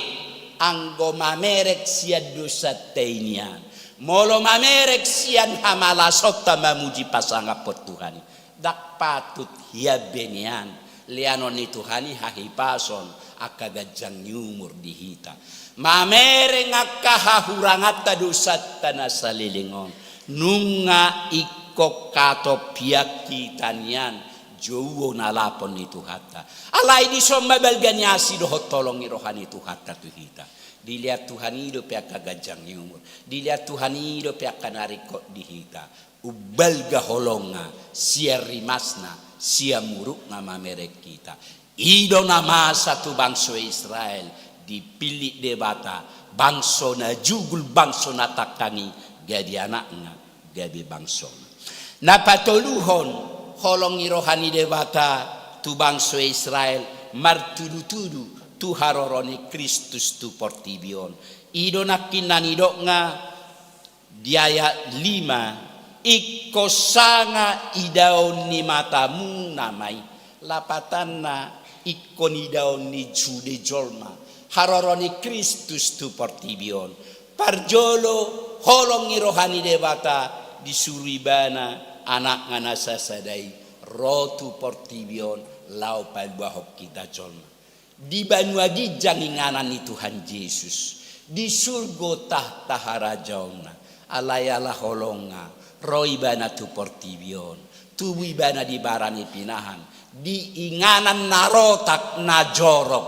anggo mamereng sian dosanta i nian, molo mamereng sian hamalasonta mamuji pasangaphon Tuhan i, ndang patut hian be nian leanon ni Tuhan i hahipason angka ganjang ni umur di hita. Mamereng angka hahuranganta, dosanta na saleleng on, nunga ingkon hatop hian hita nian jouon alapon ni Tuhanta. Alai dison ma balga ni asi dohot holong ni roha ni Tuhanta tu hita. Dilean Tuhan i dope angka ganjang ni umur. Dilean Tuhan i dope angka na ringkot di hita. Umbalga holongna, sian rimasna, sian murukna mamereng hita. I do na masa tu bangso Israel, dipillit Debata, bangso na jugul, bangso na tangkang i, gabe anakna, gabe bangsona. Na patoluhon, holong ni roha ni Debata tu bangso Israel, martudu-tudu tu haroro ni Kristus tu portibi on. I do nangkin na nidokna, di ayat lima, ingkon sanga idaon ni matamuna ma i. Lapatanna, ingkon idaon ni sude jolma haroro ni Kristus tu portibi on. Parjolo, holong ni roha ni Debata, disuru Ibana Anakna na sasada i ro tu portibi on laho paluahon hita jolma. Di banua ginjang inganan ni Tuhan Jesus, di surgo tahta harajaonna. Alai ala holongna, ro Ibana tu portibi on, tubu Ibana di bara ni pinahan, di inganan na rotak na jorok,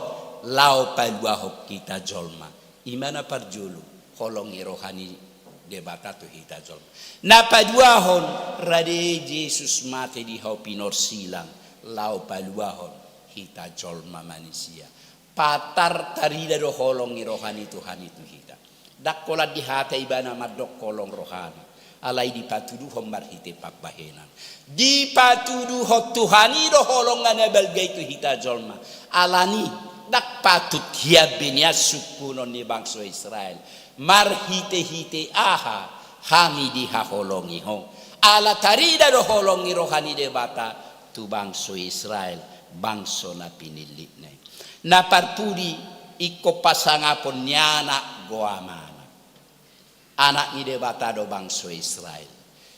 laho paluahon hita jolma. I ma na parjolo, holong ni roha ni Debata tu hita jolma. Na paduahon, rade Jesus mate di hau pinorsilang, laho paluahon hita jolma manisia. Patar tarida do holong ni roha ni Tuhan i tu hita. Ndang holan dihata Ibana mandok holong rohana. Alai dipatuduhon marhite pambahenan. Dipatuduhon Tuhan i do holongna na balga i tu hita jolma. Alani, ndang patut hian be nian sungkunon ni bangso Israel. Marhite-hite aha hami dihaholongi Ho? Ala tarida do holong ni roha ni Debata tu bangso Israel, bangso na pinillitna i. Na parpudi, ingkon pasangapon ni anak do amana. Anak ni Debata do bangso Israel.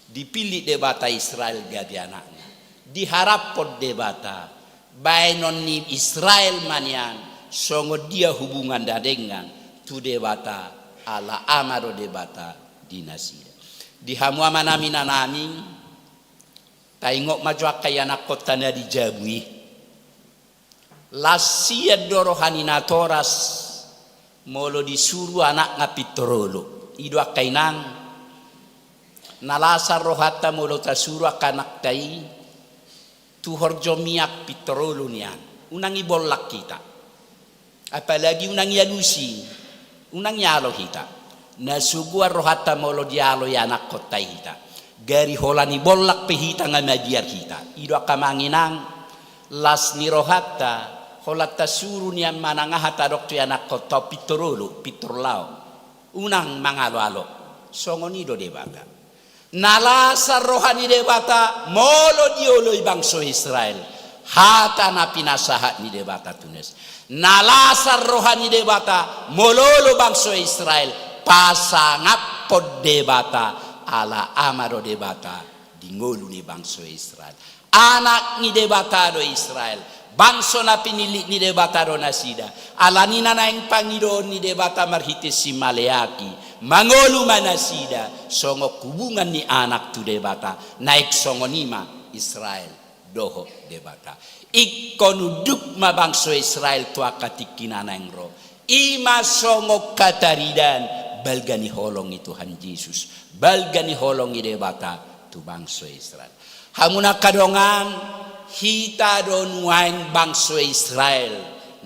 Dipillit Debata Israel gabe anakna. Diharaphon Debata, baenon ni Israel ma nian songon dia hubunganna dengan tu Debata, ala Ama do Debata di nasida. Di hamu amanami, inanami, taingot ma jo angka ianakhonta na di jabu i. Las sian do roha ni natoras molo disuru anakna pintor olo. I do angka inang, na lasan rohanta molo tasuru angka anakta i tu horjo miak pintor olo nian. Unang ibollak hita. Apalagi unang ialusi, unang ialo hita. Na so goar rohanta molo dialo ianakhonta i hita. Gari holan ibollak pe hita nga mabiar hita. I do angka amang inang, las ni rohanta, holan tasuru nian manang aha tadok tu ianakhonta on pintor olo, pintor laho. Unang mangaloalo. Songon i do Debata. Na lasan roha ni Debata molo dioloi bangso Israel. Hata na pinasahat ni Debata tu nasida. Na lasan roha ni Debata molo olo bangso Israel. Pasangaphon Debata, ala Ama do Debata di ngolu ni bangso Israel. Anak ni Debata do Israel, bangso na pinillit ni Debata do nasida. Alani na naeng pangidoon ni Debata marhite si Maleaki, mangolu ma nasida songon hubungan ni anak tu Debata. Naeng songon i ma Israel dohot Debata. Ingkon unduk ma bangso Israel tu angka tingki na naeng ro. I ma songon hataridaan balga ni holong ni Tuhan Jesus, balga ni holong ni Debata tu bangso Israel. Hamu na angka dongan, hita do nuaeng bangso Israel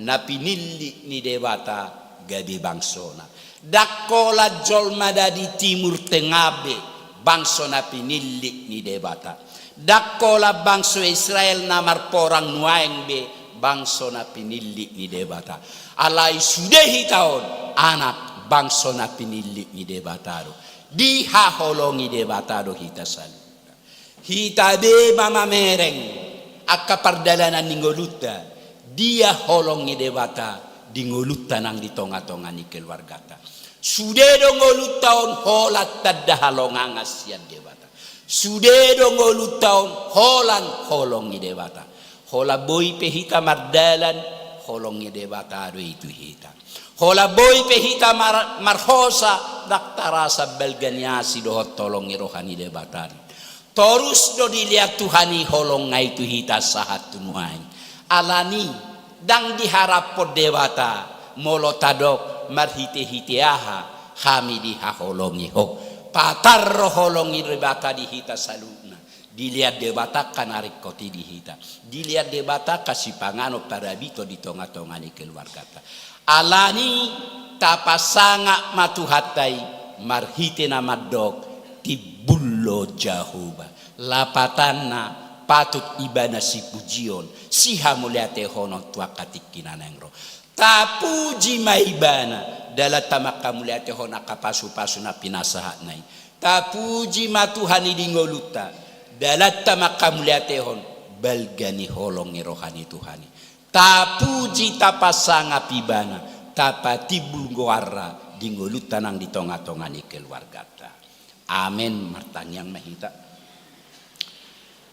na pinillit ni Debata gabe bangsona. Ndang holan jolma na di Timur Tengah be bangso na pinillit ni Debata. Ndang holan bangso Israel na marporang nuaeng be bangso na pinillit ni Debata. Alai sude hita on anak bangso na pinillit ni Debata do. Dihaholongi Debata do hita saluhutna. Hita be ma mamereng angka pardalanan ni ngolunta, dihaholongi Debata di ngolunta nang di tongatonga ni keluargata. Sude do ngolunta on holan tanda halongangan sian Debata. Sude do ngolunta on holan holong ni Debata. Holan boi pe hita mardalan, holong ni Debata do i tu hita. Holan boi pe hita mar-, marhosa, ndang tarasa balga ni asi dohot holong ni roha ni Debata. Torus do dilehon Tuhan i holongna i tu hita sahat tu nuaeng. Alani, ndang diharaphon Debata molo tadok marhitehite aha hami dihaholongi Ho. Patar do holong ni Debata di hita saluhutna. Dilehon Debata angka na ringkot i di hita. Dilehon Debata angka sipanganon parabiton di tongatonga ni keluargata. Alani tapasangap ma Tuhanta i marhite na mandok timbul do Jahowa. Lapatanna patut Ibana sipujion, sihamuliatehonon tu angka tingki na naeng ro. Tapuji ma Ibana, dalanta manghamuliatehon angka pasupasu na pinasahatna i. Tapuji ma Tuhan i di ngolunta, dalanta manghamuliatehon balga ni holong ni roha ni Tuhan i. Tapuji, tapasangap Ibana, tapatimbul goarna di ngolunta nang di tongatonga ni keluargata. Amen. Martangiang ma hita.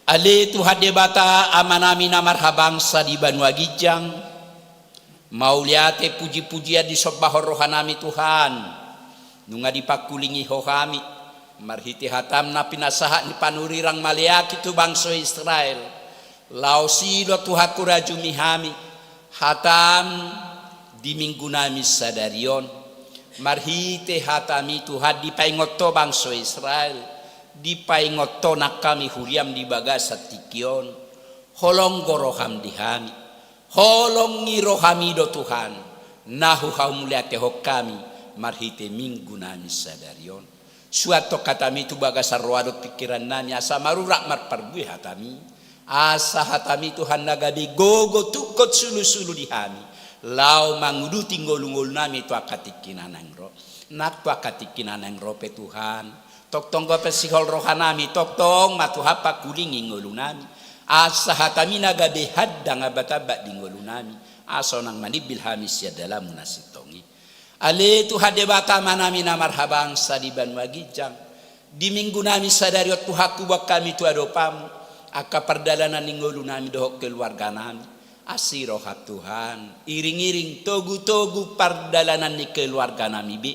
Ale Tuhan Debata, Amanami na marhabangsa di banua ginjang, mauliate pujipujian disombahon rohanami Tuhan, nunga dipangkulingi Ho hami marhite hataM na pinasahat ni panurirang maleak i tu bangso Israel. Laos i do Tuhan hurajumi hami hataM di minggunami sadari on. Marhite hataMi Tuhan dipaingot Ho bangso Israel, dipaingot Ho nang hami huriaM di bagasan tingki on. Holong do rohaM di hami. Holong ni rohaMi do Tuhan na huhamuliatehon hami marhite minggunami sadari on. Suanhon hataMi tu bagasan roha dohot pingkirannami, asa marurat marparbue hataMi. Asa hataMi Tuhan na gabe gogo tungkot sulusulu di hami, laho manguduti ngolungolunami tu angka tingki na naeng ro. Nang tu angka tingki na naeng ro pe Tuhan, tongtong dope sihol rohanami, tongtong ma Tuhan pangkulingi ngolunami. Asa hataMi na gabe handang ambatambat di ngolunami, asa unang manimbil hami sian dalanMu na sintong i. Ale Tuhan Debata Amanami na marhabangsa di banua ginjang, di minggunami sadari on Tuhan huboan hami tu adopanMu, angka pardalanan ni ngolunami dohot keluarganami. Asi rohaM Tuhan, iringiring togutogu pardalanan ni keluarganami be.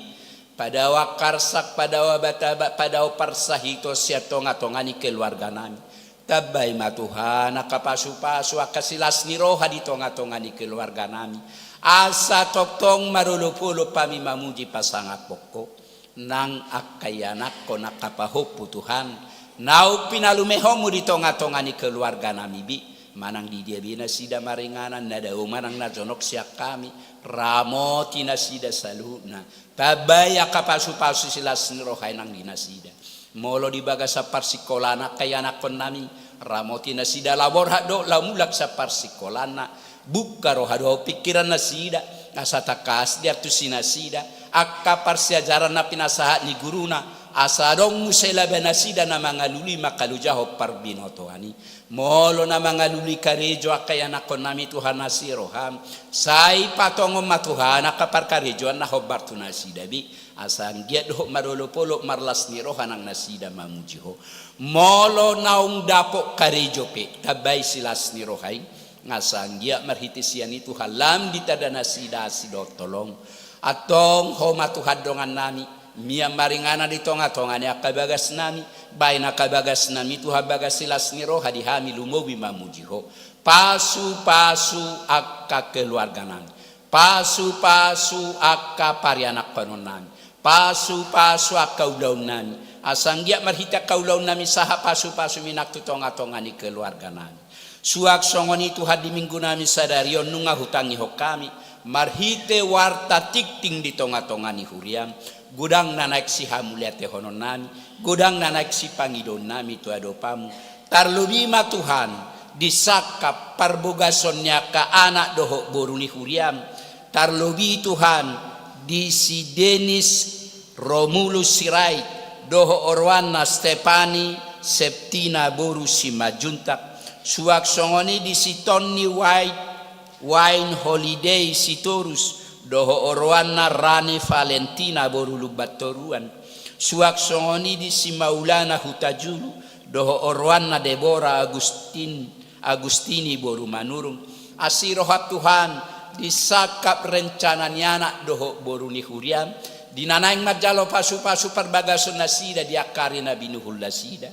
Padao angka arsak, padao abatabak, padao parsahiton sian tongatonga ni keluarganami. Tambai ma Tuhan angka pasupasu, angka silas ni roha di tongatonga ni keluarganami. Asa tongtong marolopolop hami mamuji pasangaphon Ho. Nang angka ianakhon, angka pahompu Tuhan, naung pinalumehonMu di tongatonga ni keluarganami be. Manang didia be nasida maringanan, na dao manang na jonok sian hami, ramoti nasida saluhutna. Tambai angka pasupasu silas ni roha i nang di nasida. Molo di bagasan parsingkolaan angka ianakhonnami, ramoti nasida laho borhat dohot laho mulak sian parsinkolaan, bungka roha dohot pingkiran nasida, asa tangkas diantusi nasida angka parsiajaran na pinasahat ni guruna, asa adong muse laba nasida na mangalului mangkalojahon parbinotoan i. Molo na mangalului karejo angka ianakhonnami Tuhan asi rohaM, sai patongon ma Tuhan angka parkarejoan na hombar tu nasida be, asa anggiat dohot marolopolop marlas ni roha nang nasida mamuji Ho. Molo naung dapot karejo pe, tambai silas ni roha i, asa anggiat marhite sian i Tuhan lam ditanda nasida asi dohot holong. Antong Ho ma Tuhan dongannami, mian maringanan di tongatonga ni angka bagasnami, bahen angka bagasnami Tuhan bagas silas ni roha di hami lumobi mamuji Ho. Pasupasu angka keluarganami, pasupasu angka parianakhononnami, pasupasu angka ulaonnami, asa anggiat marhite angka ulaonnami sahat pasupasumi nang tu tongatonga ni keluarganami. Suang songon i Tuhan di minggunami sadari on nunga hutangihon hami Marhite warta tingting di tonga-tonga ni huriaM, godang na naeng sihamuliatehononnami, godang na naeng sipangidoonnami tu adopanMu. Tarlobi ma Tuhan, di sangkap parbogason ni angka anak dohot boru ni huriaM. Tarlobi Tuhan, di si Denis Romulus Sirait, dohot oroanna Stepani Septina boru Simanjuntak. Suang songon i di si Tonni Wai-, Wain Holiday Sitorus, dohot oroanna Rani Valentina boru Lumbantoruan. Suang songon i di si Maulana Hutajulu, dohot oroanna Debora Agustin, Agustini boru Manurung. Asi rohaM Tuhan, di sangkap rencana ni anak dohot boru ni huriaM, di na naeng manjalo pasu-pasu parbagason nasida di angka ari na binuhul nasida.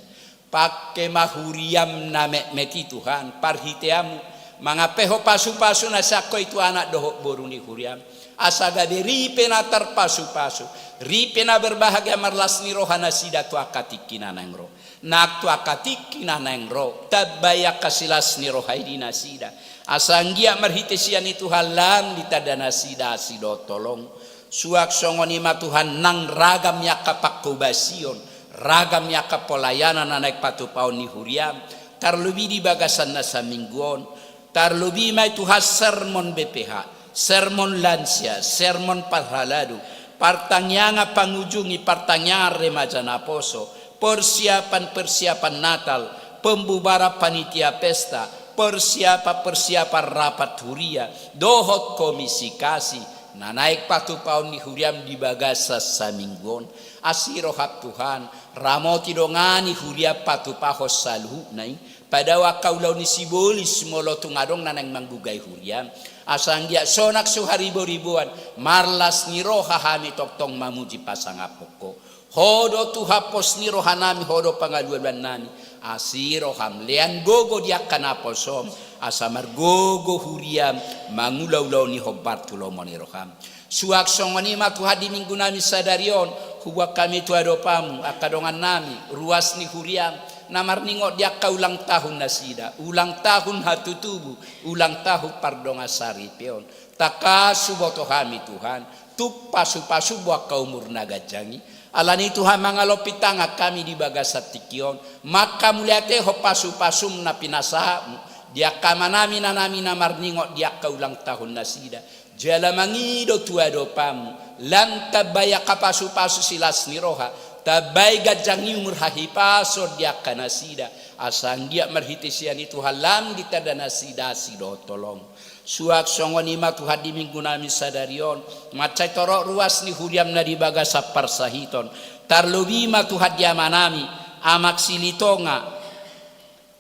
Pangke ma huriaM na metmet i Tuhan, parhiteanMu, mangampe Ho pasu-pasu na sian Ho i tu anak dohot boru ni huriaM. Asa gabe ripe na tarpasu-pasu, ripe na berbahagia marlas ni roha nasida tu angka tingki na naeng ro. Nang tu angka tingki na naeng ro, tambai angka silas ni roha i di nasida. Asa anggiat marhite sian i Tuhan lam ditanda nasida asi dohot holong. Suang songon i ma Tuhan nang ragam ni angka pangkobasion, ragam ni angka pelayanan na naeng patupaon ni huriaM, tarlobi di bagasan na saminggu on, tarlobi ma i Tuhan sermon B P H, sermon lansia, sermon parhalado, partangiangan pangujungi, partangiangan remaja naposo, persiapan-persiapan Natal, pembubaran panitia pesta, persiapan-persiapan rapat huria, dohot komisi kasi, na naeng patupaon ni huriaM di bagasan saminggu on. Asi rohaM Tuhan, ramoti dongani huriaM patupahon saluhutna i, padao angka ulaon ni sibolis molo tung adong na naeng manggugai huriaM. Asa anggiat sonang so hariboriboan, marlas ni roha hami tongtong mamuji pasangaphon Ho. Ho do Tuhan pos ni rohanami, Ho do pangalualuannami. Asi rohaM, lean gogo di angka naposoM, asa margogo huriaM mangula ulaon ni hombar tu lomo ni rohaM. Suang songon i ma Tuhan di minggunami sadari on, huboan hami tu adopanMu angka dongannami, ruas ni huriaM, na marningot di angka ulang tahun nasida, ulang tahun hatutubu, ulang tahun pardongansaripeon. Tangkas huboto hami Tuhan, tung pasu-pasuMu angka umur na ganjang i. Alani i Tuhan mangalompit tangan hami di bagasan tingki on, manghamuliatehon pasu-pasuM na pinasahatMu, di angka amanami, inanami na marningot di angka ulang tahun nasida. Jala mangido tu adopanMu, lam tambai angka pasu-pasu silas ni roha, tambai ganjang ni umur hahipason di angka nasida, asa anggiat marhite sian i Tuhan lam ditanda nasida asi dohot holong. Suang songon i ma Tuhan di minggunami sadari on, mansai torop ruas ni huriaM na di bagasan parsahiton, tarlobi ma Tuhan di amanami, Amang Silitonga,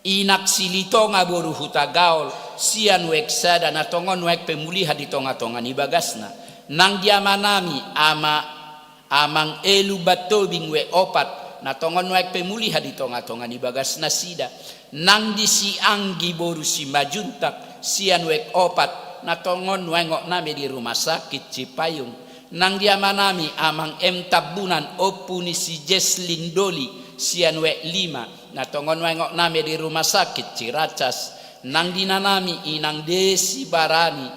Inang Silitonga boru Hutagaol, sian uek sada na tongon uek pe muliha di tonga-tonga ni bagasna. Nang di amanami, ama, Amang Elu Bantobing uek opat, na tongon uek pe muliha di tonga-tonga ni bagas nasida. Nang di si Anggi boru Simanjuntak, sian uek opat, na tongon uek ngok name di rumah sakit Cipayung. Nang di amanami, Amang M Tambunan, ompu ni si Jesslyn Doli, sian uek lima, na tongon uek ngok name di rumah sakit Ciracas. Nang di inanami, Inang Desi Barani,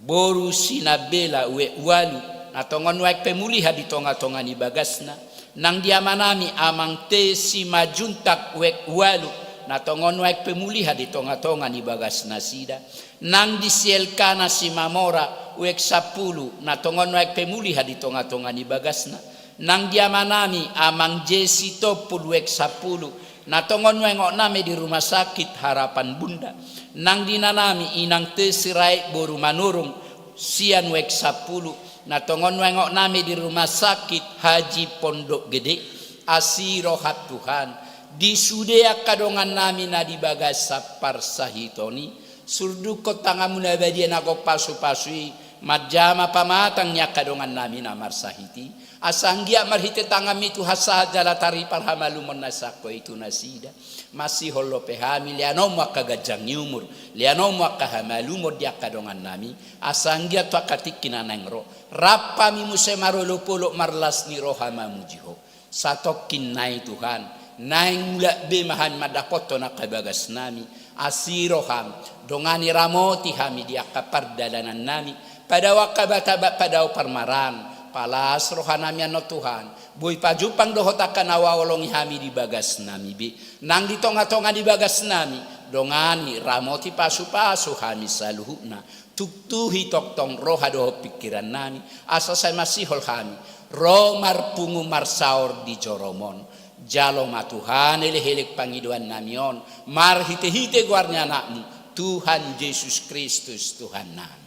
boru Sinambela uek ualu, na tongon uek pe muliha di tonga-tonga ni bagasna. Nang di amanami, Amang T Simanjuntak uek ualu, na tongon uek pe muliha di tonga-tonga ni bagas nasida. Nang di si Elkana Simamora uek sampulu, na tongon uek pe muliha di tonga-tonga ni bagasna. Nang di amanami, Amang J Sitompul uek sampulu, na tongon uek ngok name di rumah sakit Harapan Bunda. Nang di inanami, Inang T Sirait boru Manurung, sian uek sampulu, na tongon uek ngok name di rumah sakit Haji Pondok Gede. Asi rohaM Tuhan, di sude angka dongannami na di bagasan parsahiton i, surduk Ho tanganMu na badia na gok pasu-pasu i, manjama pamatang ni angka dongannami na marsahit i. Asa anggiat marhite tanganMi Tuhan sahat jala taripar hamalumon na sian Ho i tu nasida. Masihol dope hami, leanonMu angka ganjang ni umur, leanonMu angka hamalumon di angka dongannami, asa anggiat tu angka tingki na naeng ro, rap hami muse marolop-olop marlas ni roha mamuji Ho. Satongkin nai Tuhan, naeng mulak be ma hami mandapothon angka bagasnami. Asi rohaM, dongani ramoti hami di angka pardalanannami, Padao angka batabat, padao parmaraan, palas rohanami annon Tuhan, boi pajumpang dohot angka na huhaholongi hami di bagasnami be, nang di tongatonga ni bagasnami, dongani, ramoti, pasupasu hami saluhutna, tuktuhi tongtong roha dohot pingkirannami, asa sai masihol hami ro marpungu marsaor di jorom on. Jalo ma Tuhan elekelek pangidoannami on, marhitehite goar ni Anakmu, Tuhan Jesus Kristus Tuhannami.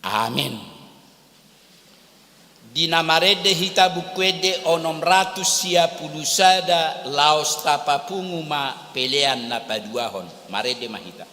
Amen. Di na marende hita Buku Ende onom ratus sia pulu sada, laos tapapungu ma pelean na paduahon. Marende ma hita.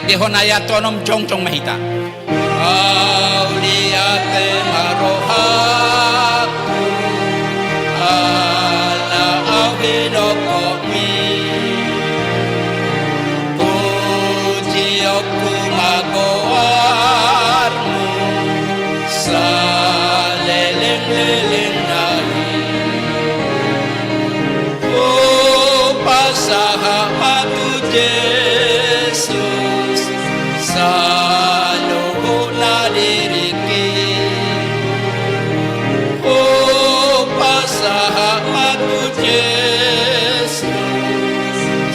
Didok ayat onom, jongjong ma hita. Mauliate ma rohangku, ala au hidokkomi. Pujionku ma goarmu, salelengleleng nai. Hupasahat ma tu Jesus saluhutna diringki. Hupasahat ma tu Jesus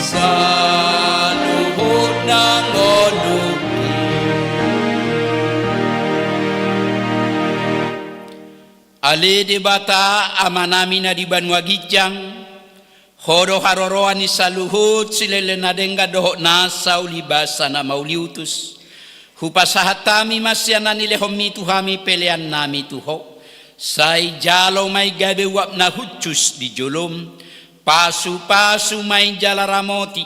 saluhutna ngolungki. Ale Debata, Amanami na di banua ginjang, Ho do haroroan ni saluhut silele na denggan dohot nasa uli basa na mauliutus. Hupasahat hami ma sian na nilehonmi tu hami peleannami tu Ho. Sai jalo ma i gabe uap na hushus di jolom. Pasupasu ma i jala ramoti.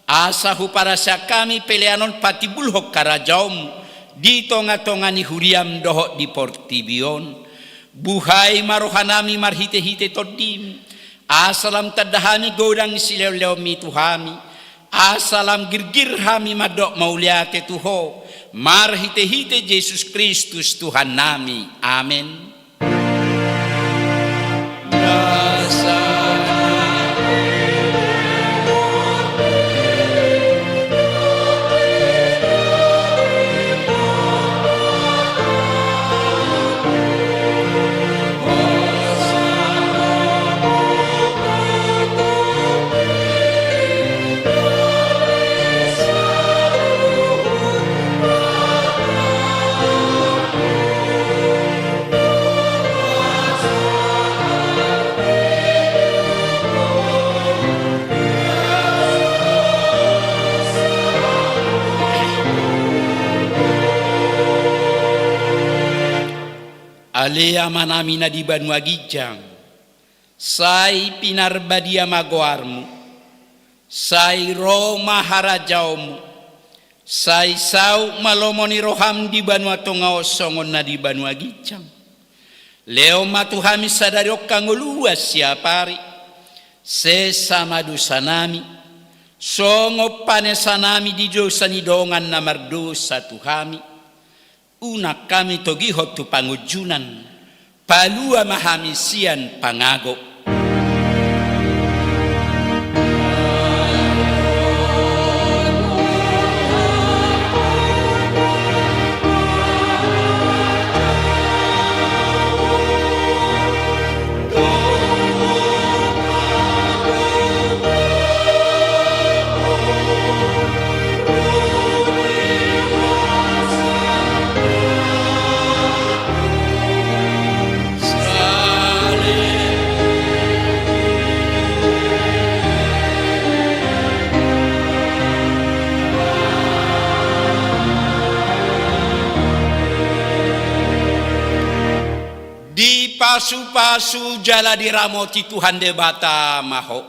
Asa huparaseang hami pelean on patimbulhon harajaonmu di tongatonga ni huriam dohot di portibi on. Buhai ma rohanami marhitehite Tondim. Asa lam tanda hami godang ni silehonlehonmi tu hami. Asa lam girgir hami mandok mauliate tu Ho. Marhitehite Jesus Kristus Tuhannami. Amen. Ale Amanami na di banua ginjang, sai pinarbadia ma goarmu, sai ro ma harajaonmu, sai saut ma lomo ni roham di banua tonga on songon na di banua ginjang. Lehon ma tu hami sadari on hangoluan siapari, sesa ma dosanami, songon panesanami di dosa ni dongan na mardosa tu hami. Unang hami togihon tu pangunjunan, palua ma hami sian pangago. Dipasupasu jala diramoti Tuhan Debata ma ho.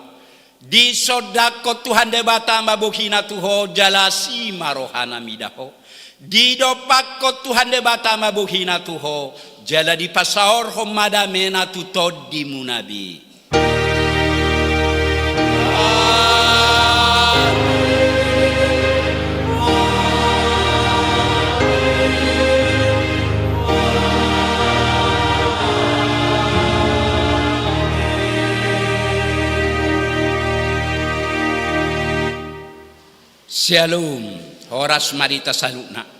Disondangkon Tuhan Debata ma bohina tu ho, jala asi ma rohana mida ho. Didompakkon Tuhan Debata ma bohina tu ho, jala dipasaorhon ma damena tu tondimuna be. Syalom, horas ma di hita saluhutna.